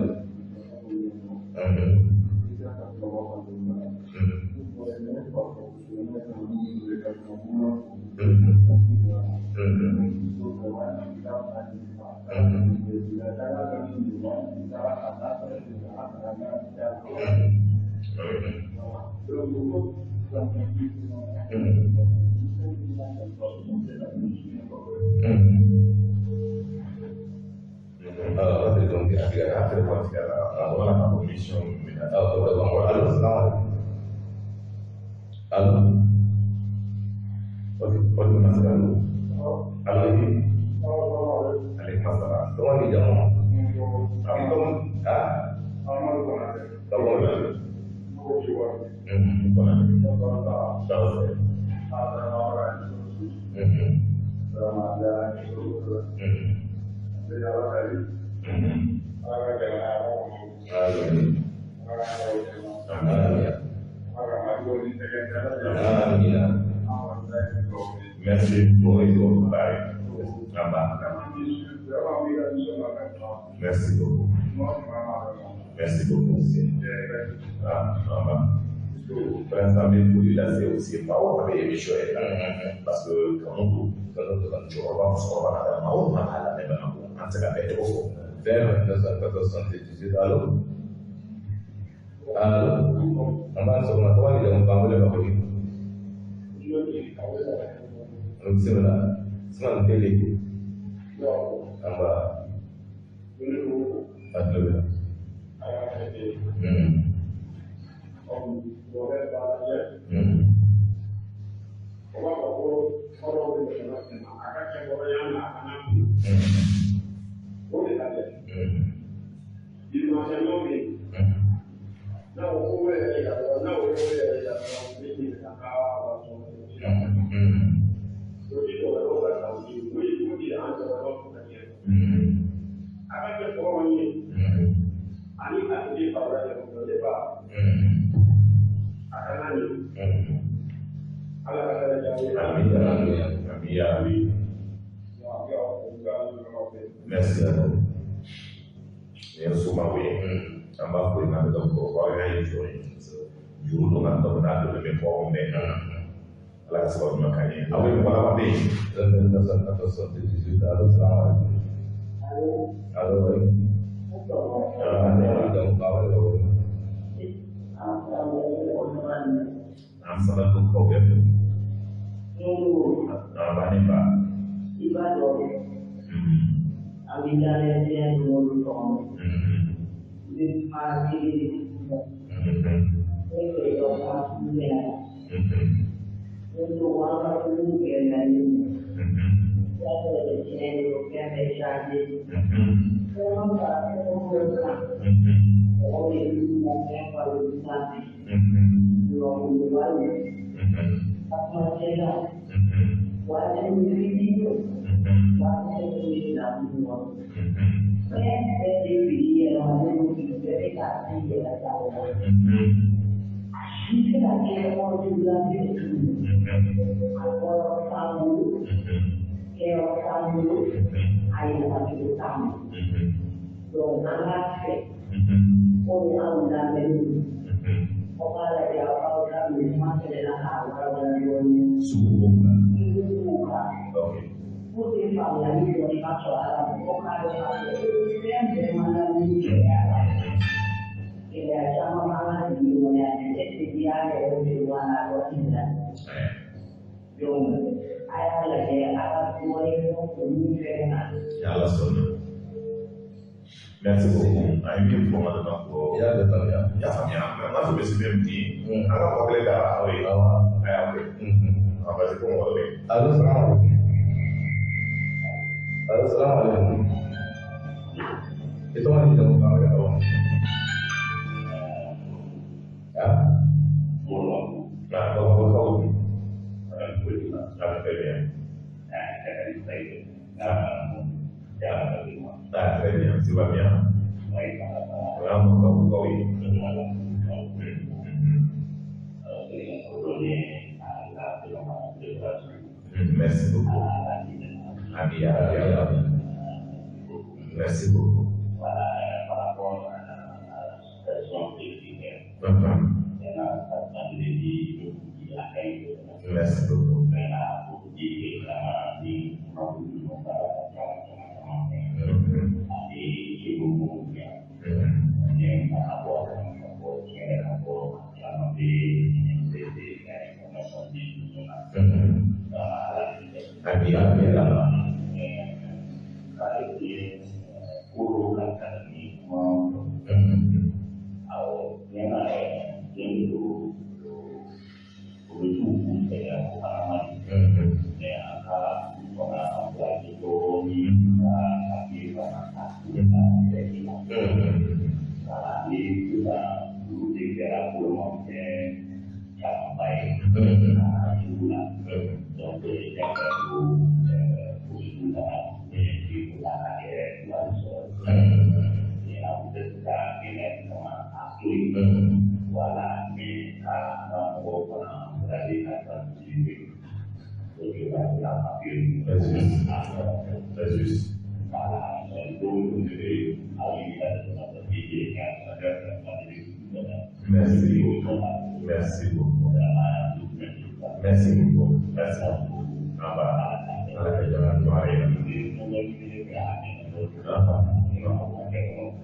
Merci beaucoup. Bye. Merci beaucoup. Merci beaucoup. Ah, Prince bɛ foli lase aussi maaw bɛ émission yɛrɛ la, parce que kanu don, cɛkɔrɔba, musokɔrɔba, ka taa maa o maa b'a lamɛn Bamakɔ, an tɛ se ka bɛɛ tɔgɔ fɔ. 20 29 78. Allo, allo, an b'a sɔgɔma, tɔgɔ ni jamu, k'an wele ka bɔ min? Bisimila, Usman Tele. An b'a a tulo bɛ la. Merci à vous. Nin ye somaw ye, an b'a fɔ yen, n'an bɛ ka kɔrɔbaya ye jɔ ye juru don ka dɔn n'a donnen bɛ fɔ anw bɛɛ kan. Ala ka sababu ɲuman k'an ye. Aw ye mɔgɔ laban bɛ yen. 29 74 78. Allo, salamu alaikum. Allo, oui. An sabali kaw bɛɛ fo. An ba ni ba. Sugu. Ok. Faamuyali dɔɔni ka sɔrɔ a la, mɔgɔw k'a dɔn k'a fɔ fɛn bɛɛ man kan ni gɛlɛya la. Gɛlɛya caman b'an ka dugu kɔnɔ yan, est-ce que an yɛrɛ bɛ wa waati min na. Donc a y'a lajɛ a ka dɔɔnin fɔ olu fɛnɛ kan. Ala sɔnna. Merci beaucoup. An ye min fɔ maintenant ko I y'a bɛɛ faamuya. N y'a faamuya, mais n ka fɔ bɛ se min di an ka mɔgɔ kelen ta aw ye. Awɔ. A y'a kɛ. Ah, vas-y, ko mɔgɔ dɔ bɛ yen. Allo, salam alaikum. Allo, salam alaikum. I tɔgɔ ni jamu k'an wele awɔ. Ah, Ah, Bamakɔkaw dun. Ah, très bien. Ah, très bien, ça va bien. O y'an Bamakɔkaw ye. Merci beaucoup. Ami, ya Rabbi, ya Rabbi. Merci beaucoup. Merci beaucoup. Ami, ya Rabbi, ya Rabbi. Très juste. Très juste. Merci beaucoup. Merci beaucoup. Merci beaucoup. Merci beaucoup. Ah bah, ala ka jamana jɔ a yɛrɛ la. Ah, ah,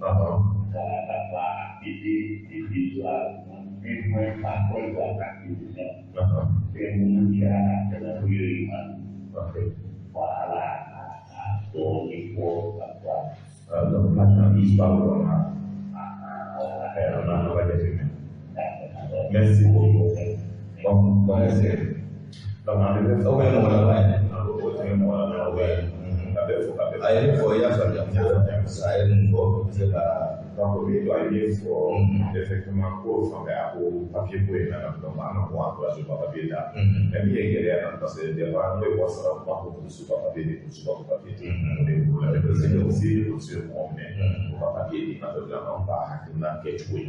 ah. Ah, ok. Ah, donc maintenant, histoire vraiment. On a va jateminɛ. Merci beaucoup. Bon, bon, merci. Donc, an bɛ O kɔni ye mɔgɔ laban ye. An bɛ o tun ye mɔgɔ laban ye. Ka bɛɛ fo, ka bɛɛ fo. A ye min fɔ, i y'a faamuya. N y'a faamuya. A ye mun fɔ, i bɛ se ka Donc, o min don, a ye min fɔ, effectivement, ko fan bɛɛ a ko papier ko in nana, donc an ka mɔgɔ encouragé u ka papier ta. Mais min ye gɛlɛya na, parce que des fois, n'o ye wari sara, u b'a fɔ polisiw ka papier di, polisiw b'a fɔ papier di. O de ye problème ye. Parce que aussi, polisiw ye mɔgɔ minɛ, u ka papier di, an bɛ anw ka hakilina kɛcogo ye.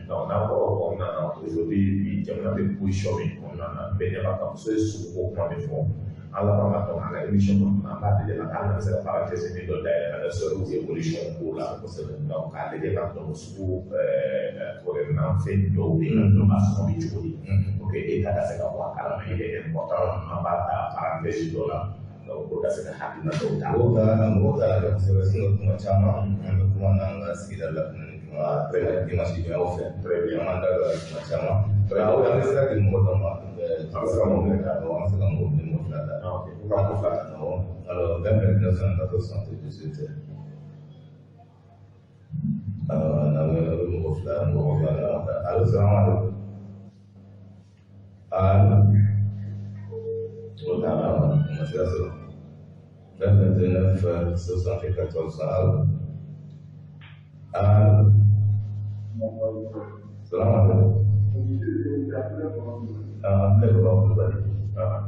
Donc, n'an bɔra o kɔnɔna na, aujourd'hui, bi jamana bɛ position min kɔnɔna na, bɛɛ ɲɛ b'a kan, muso ye suguko kuma min fɔ, an laban ka dɔn an ka émission kɔnɔna na, an b'a lajɛ hali n'an bɛ se ka parenthèse min dɔ dayɛlɛ ka kɛ sɔrɔ évolution ko la kosɛbɛ. Donc, k'a lajɛ ka dɔn sugu tɔgɔ nafɛn dɔw bɛ yen, ka dɔn a sɔngɔ bɛ cogo di, pour que État ka se ka bɔ a kalama. Il est important, an b'a ta parenthèse dɔ la, donc pour ka se ka hakilina dɔw ta. Mɔgɔw t'a lajɛ kosɛbɛ, sinon kuma caman an bɛ kuma n'an ka sigida la ni kuma dimanche donyaw fɛ. Très bien. An b'an da don a la kuma caman. Nka an bɛ sira di mɔgɔ dɔ ma. An bɛ se ka mɔgɔ kelen ta. Awɔ, an bɛ se ka mɔgɔ kelen, mɔgɔ fila ta. Ah, ok. N ka mɔgɔ fila ta. Awɔ. Alors, 20 29 74 78. Awɔ, n'an bɛ mɔgɔ fila, mɔgɔ fila ta. Allo, salam alaikum. Allo. O t'a la. Awɔ, o ma se ka sɔrɔ. 20 29 74. Allo. Allo. Salam alaikum. Ah, ne bɛ bɔ Kulubali. Ah.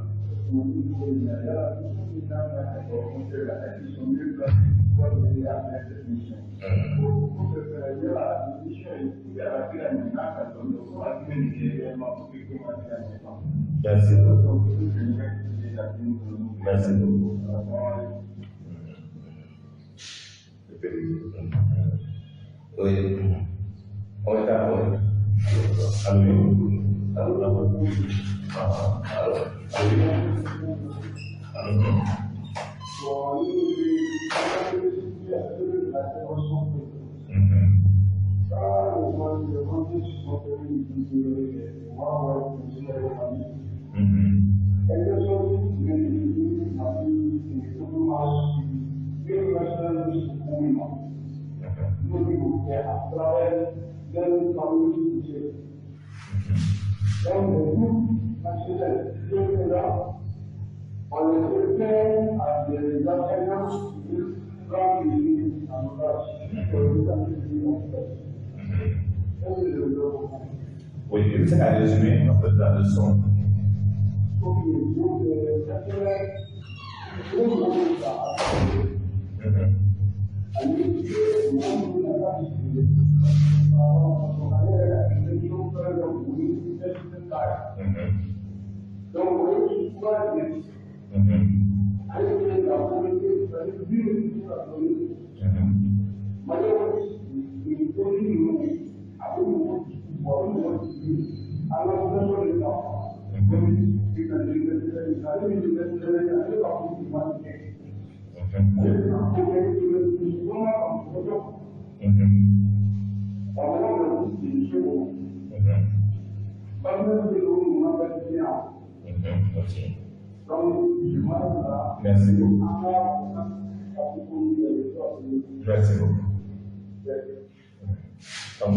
Merci beaucoup. Merci beaucoup. Oui. On est d'accord. Allo. Allô. Ah, Allô. allo. l'aspect de la terrorisme. Quand les bandits sont venus à travers donc, le groupe national là, on les fait à des enseignants qui prennent les en otage. Oui, il faut résumer un peu la leçon. Ok, donc, donc, Merci beaucoup. Merci beaucoup. Donc,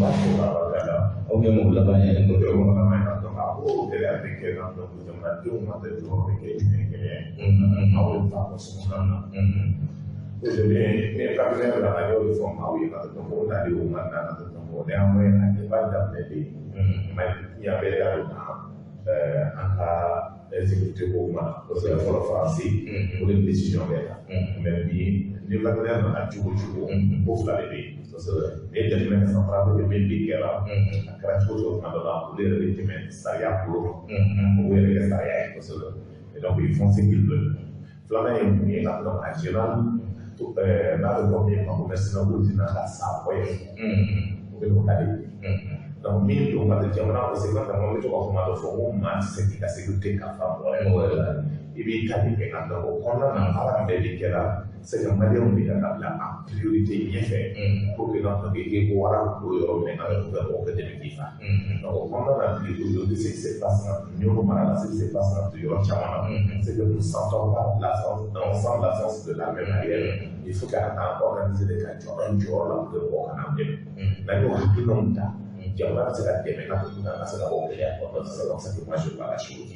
aw ye mɔgɔ laban ye. O ye mɔgɔ laban ye. Donc, a ko gɛlɛya bɛ kɛ na, donc jamanadenw ma tɛ jɔyɔrɔ bɛ kɛ jumɛn gɛlɛya ye. Aw bɛ taa fɔ sɔgɔma na. Aujourd'hui, ni partenaire la a y'o de fɔ maaw ye ka taa ko n'ale y'o ma na ka taa ko néanmoins a débat daminɛ bɛ yen. Mais ɲa bɛ da don an ka exécutif ko kuma na. Parce que fɔlɔ Faransi o de décision bɛ ta. Mais bi ni partenaire nana cogo o cogo, ko fila de bɛ yen. Ni ye jateminɛ kɛ Centrafrique min bi kɛra, a kɛra cogo o cogo tuma dɔ la, olu yɛrɛ bɛ tɛmɛ sariya bolo kan. O yɛrɛ kɛ sariya ye kosɛbɛ. Et donc ils font ce qu'ils veulent. Filanan ye mun ye ka dɔn en général, n'a bɛ fɔ min ma ko mercenaires ko dina ka sa bɔ ye. O bɛ n'o ka de ye. Donc min don ka jamana ko c'est quand même bɛ to ka kuma dɔ fɔ ko maa tɛ se k'i ka sécurité kalifa mɔgɔ wɛrɛ la. I b'i ta de kɛ ka dɔn o kɔnɔna na baara bɛɛ de kɛra. C'est que Maliens bɛ ka bila en priorité ɲɛfɛ pour que n'an kɛ ko wara don yɔrɔ min na an bɛ mɔgɔ kɛ dɛmɛ k'i fa. Donc o kɔnɔna na bi aujourd'hui, ce qui se passe na Nioro mara la, ce qui se passe na yɔrɔ caman na, c'est que nous sentons pas l'absence, on sent l'absence de l'armée malienne. Il faut qu'an ka organiser de ka jɔ an jɔyɔrɔ la pour que mɔgɔw kana an dɛmɛ. N'an y'o hakilinaw ta, jamana bɛ se ka dɛmɛ n'a fɔ an ka se ka bɔ gɛlɛya kɔnɔ. C'est comme ça que moi je vois la chose.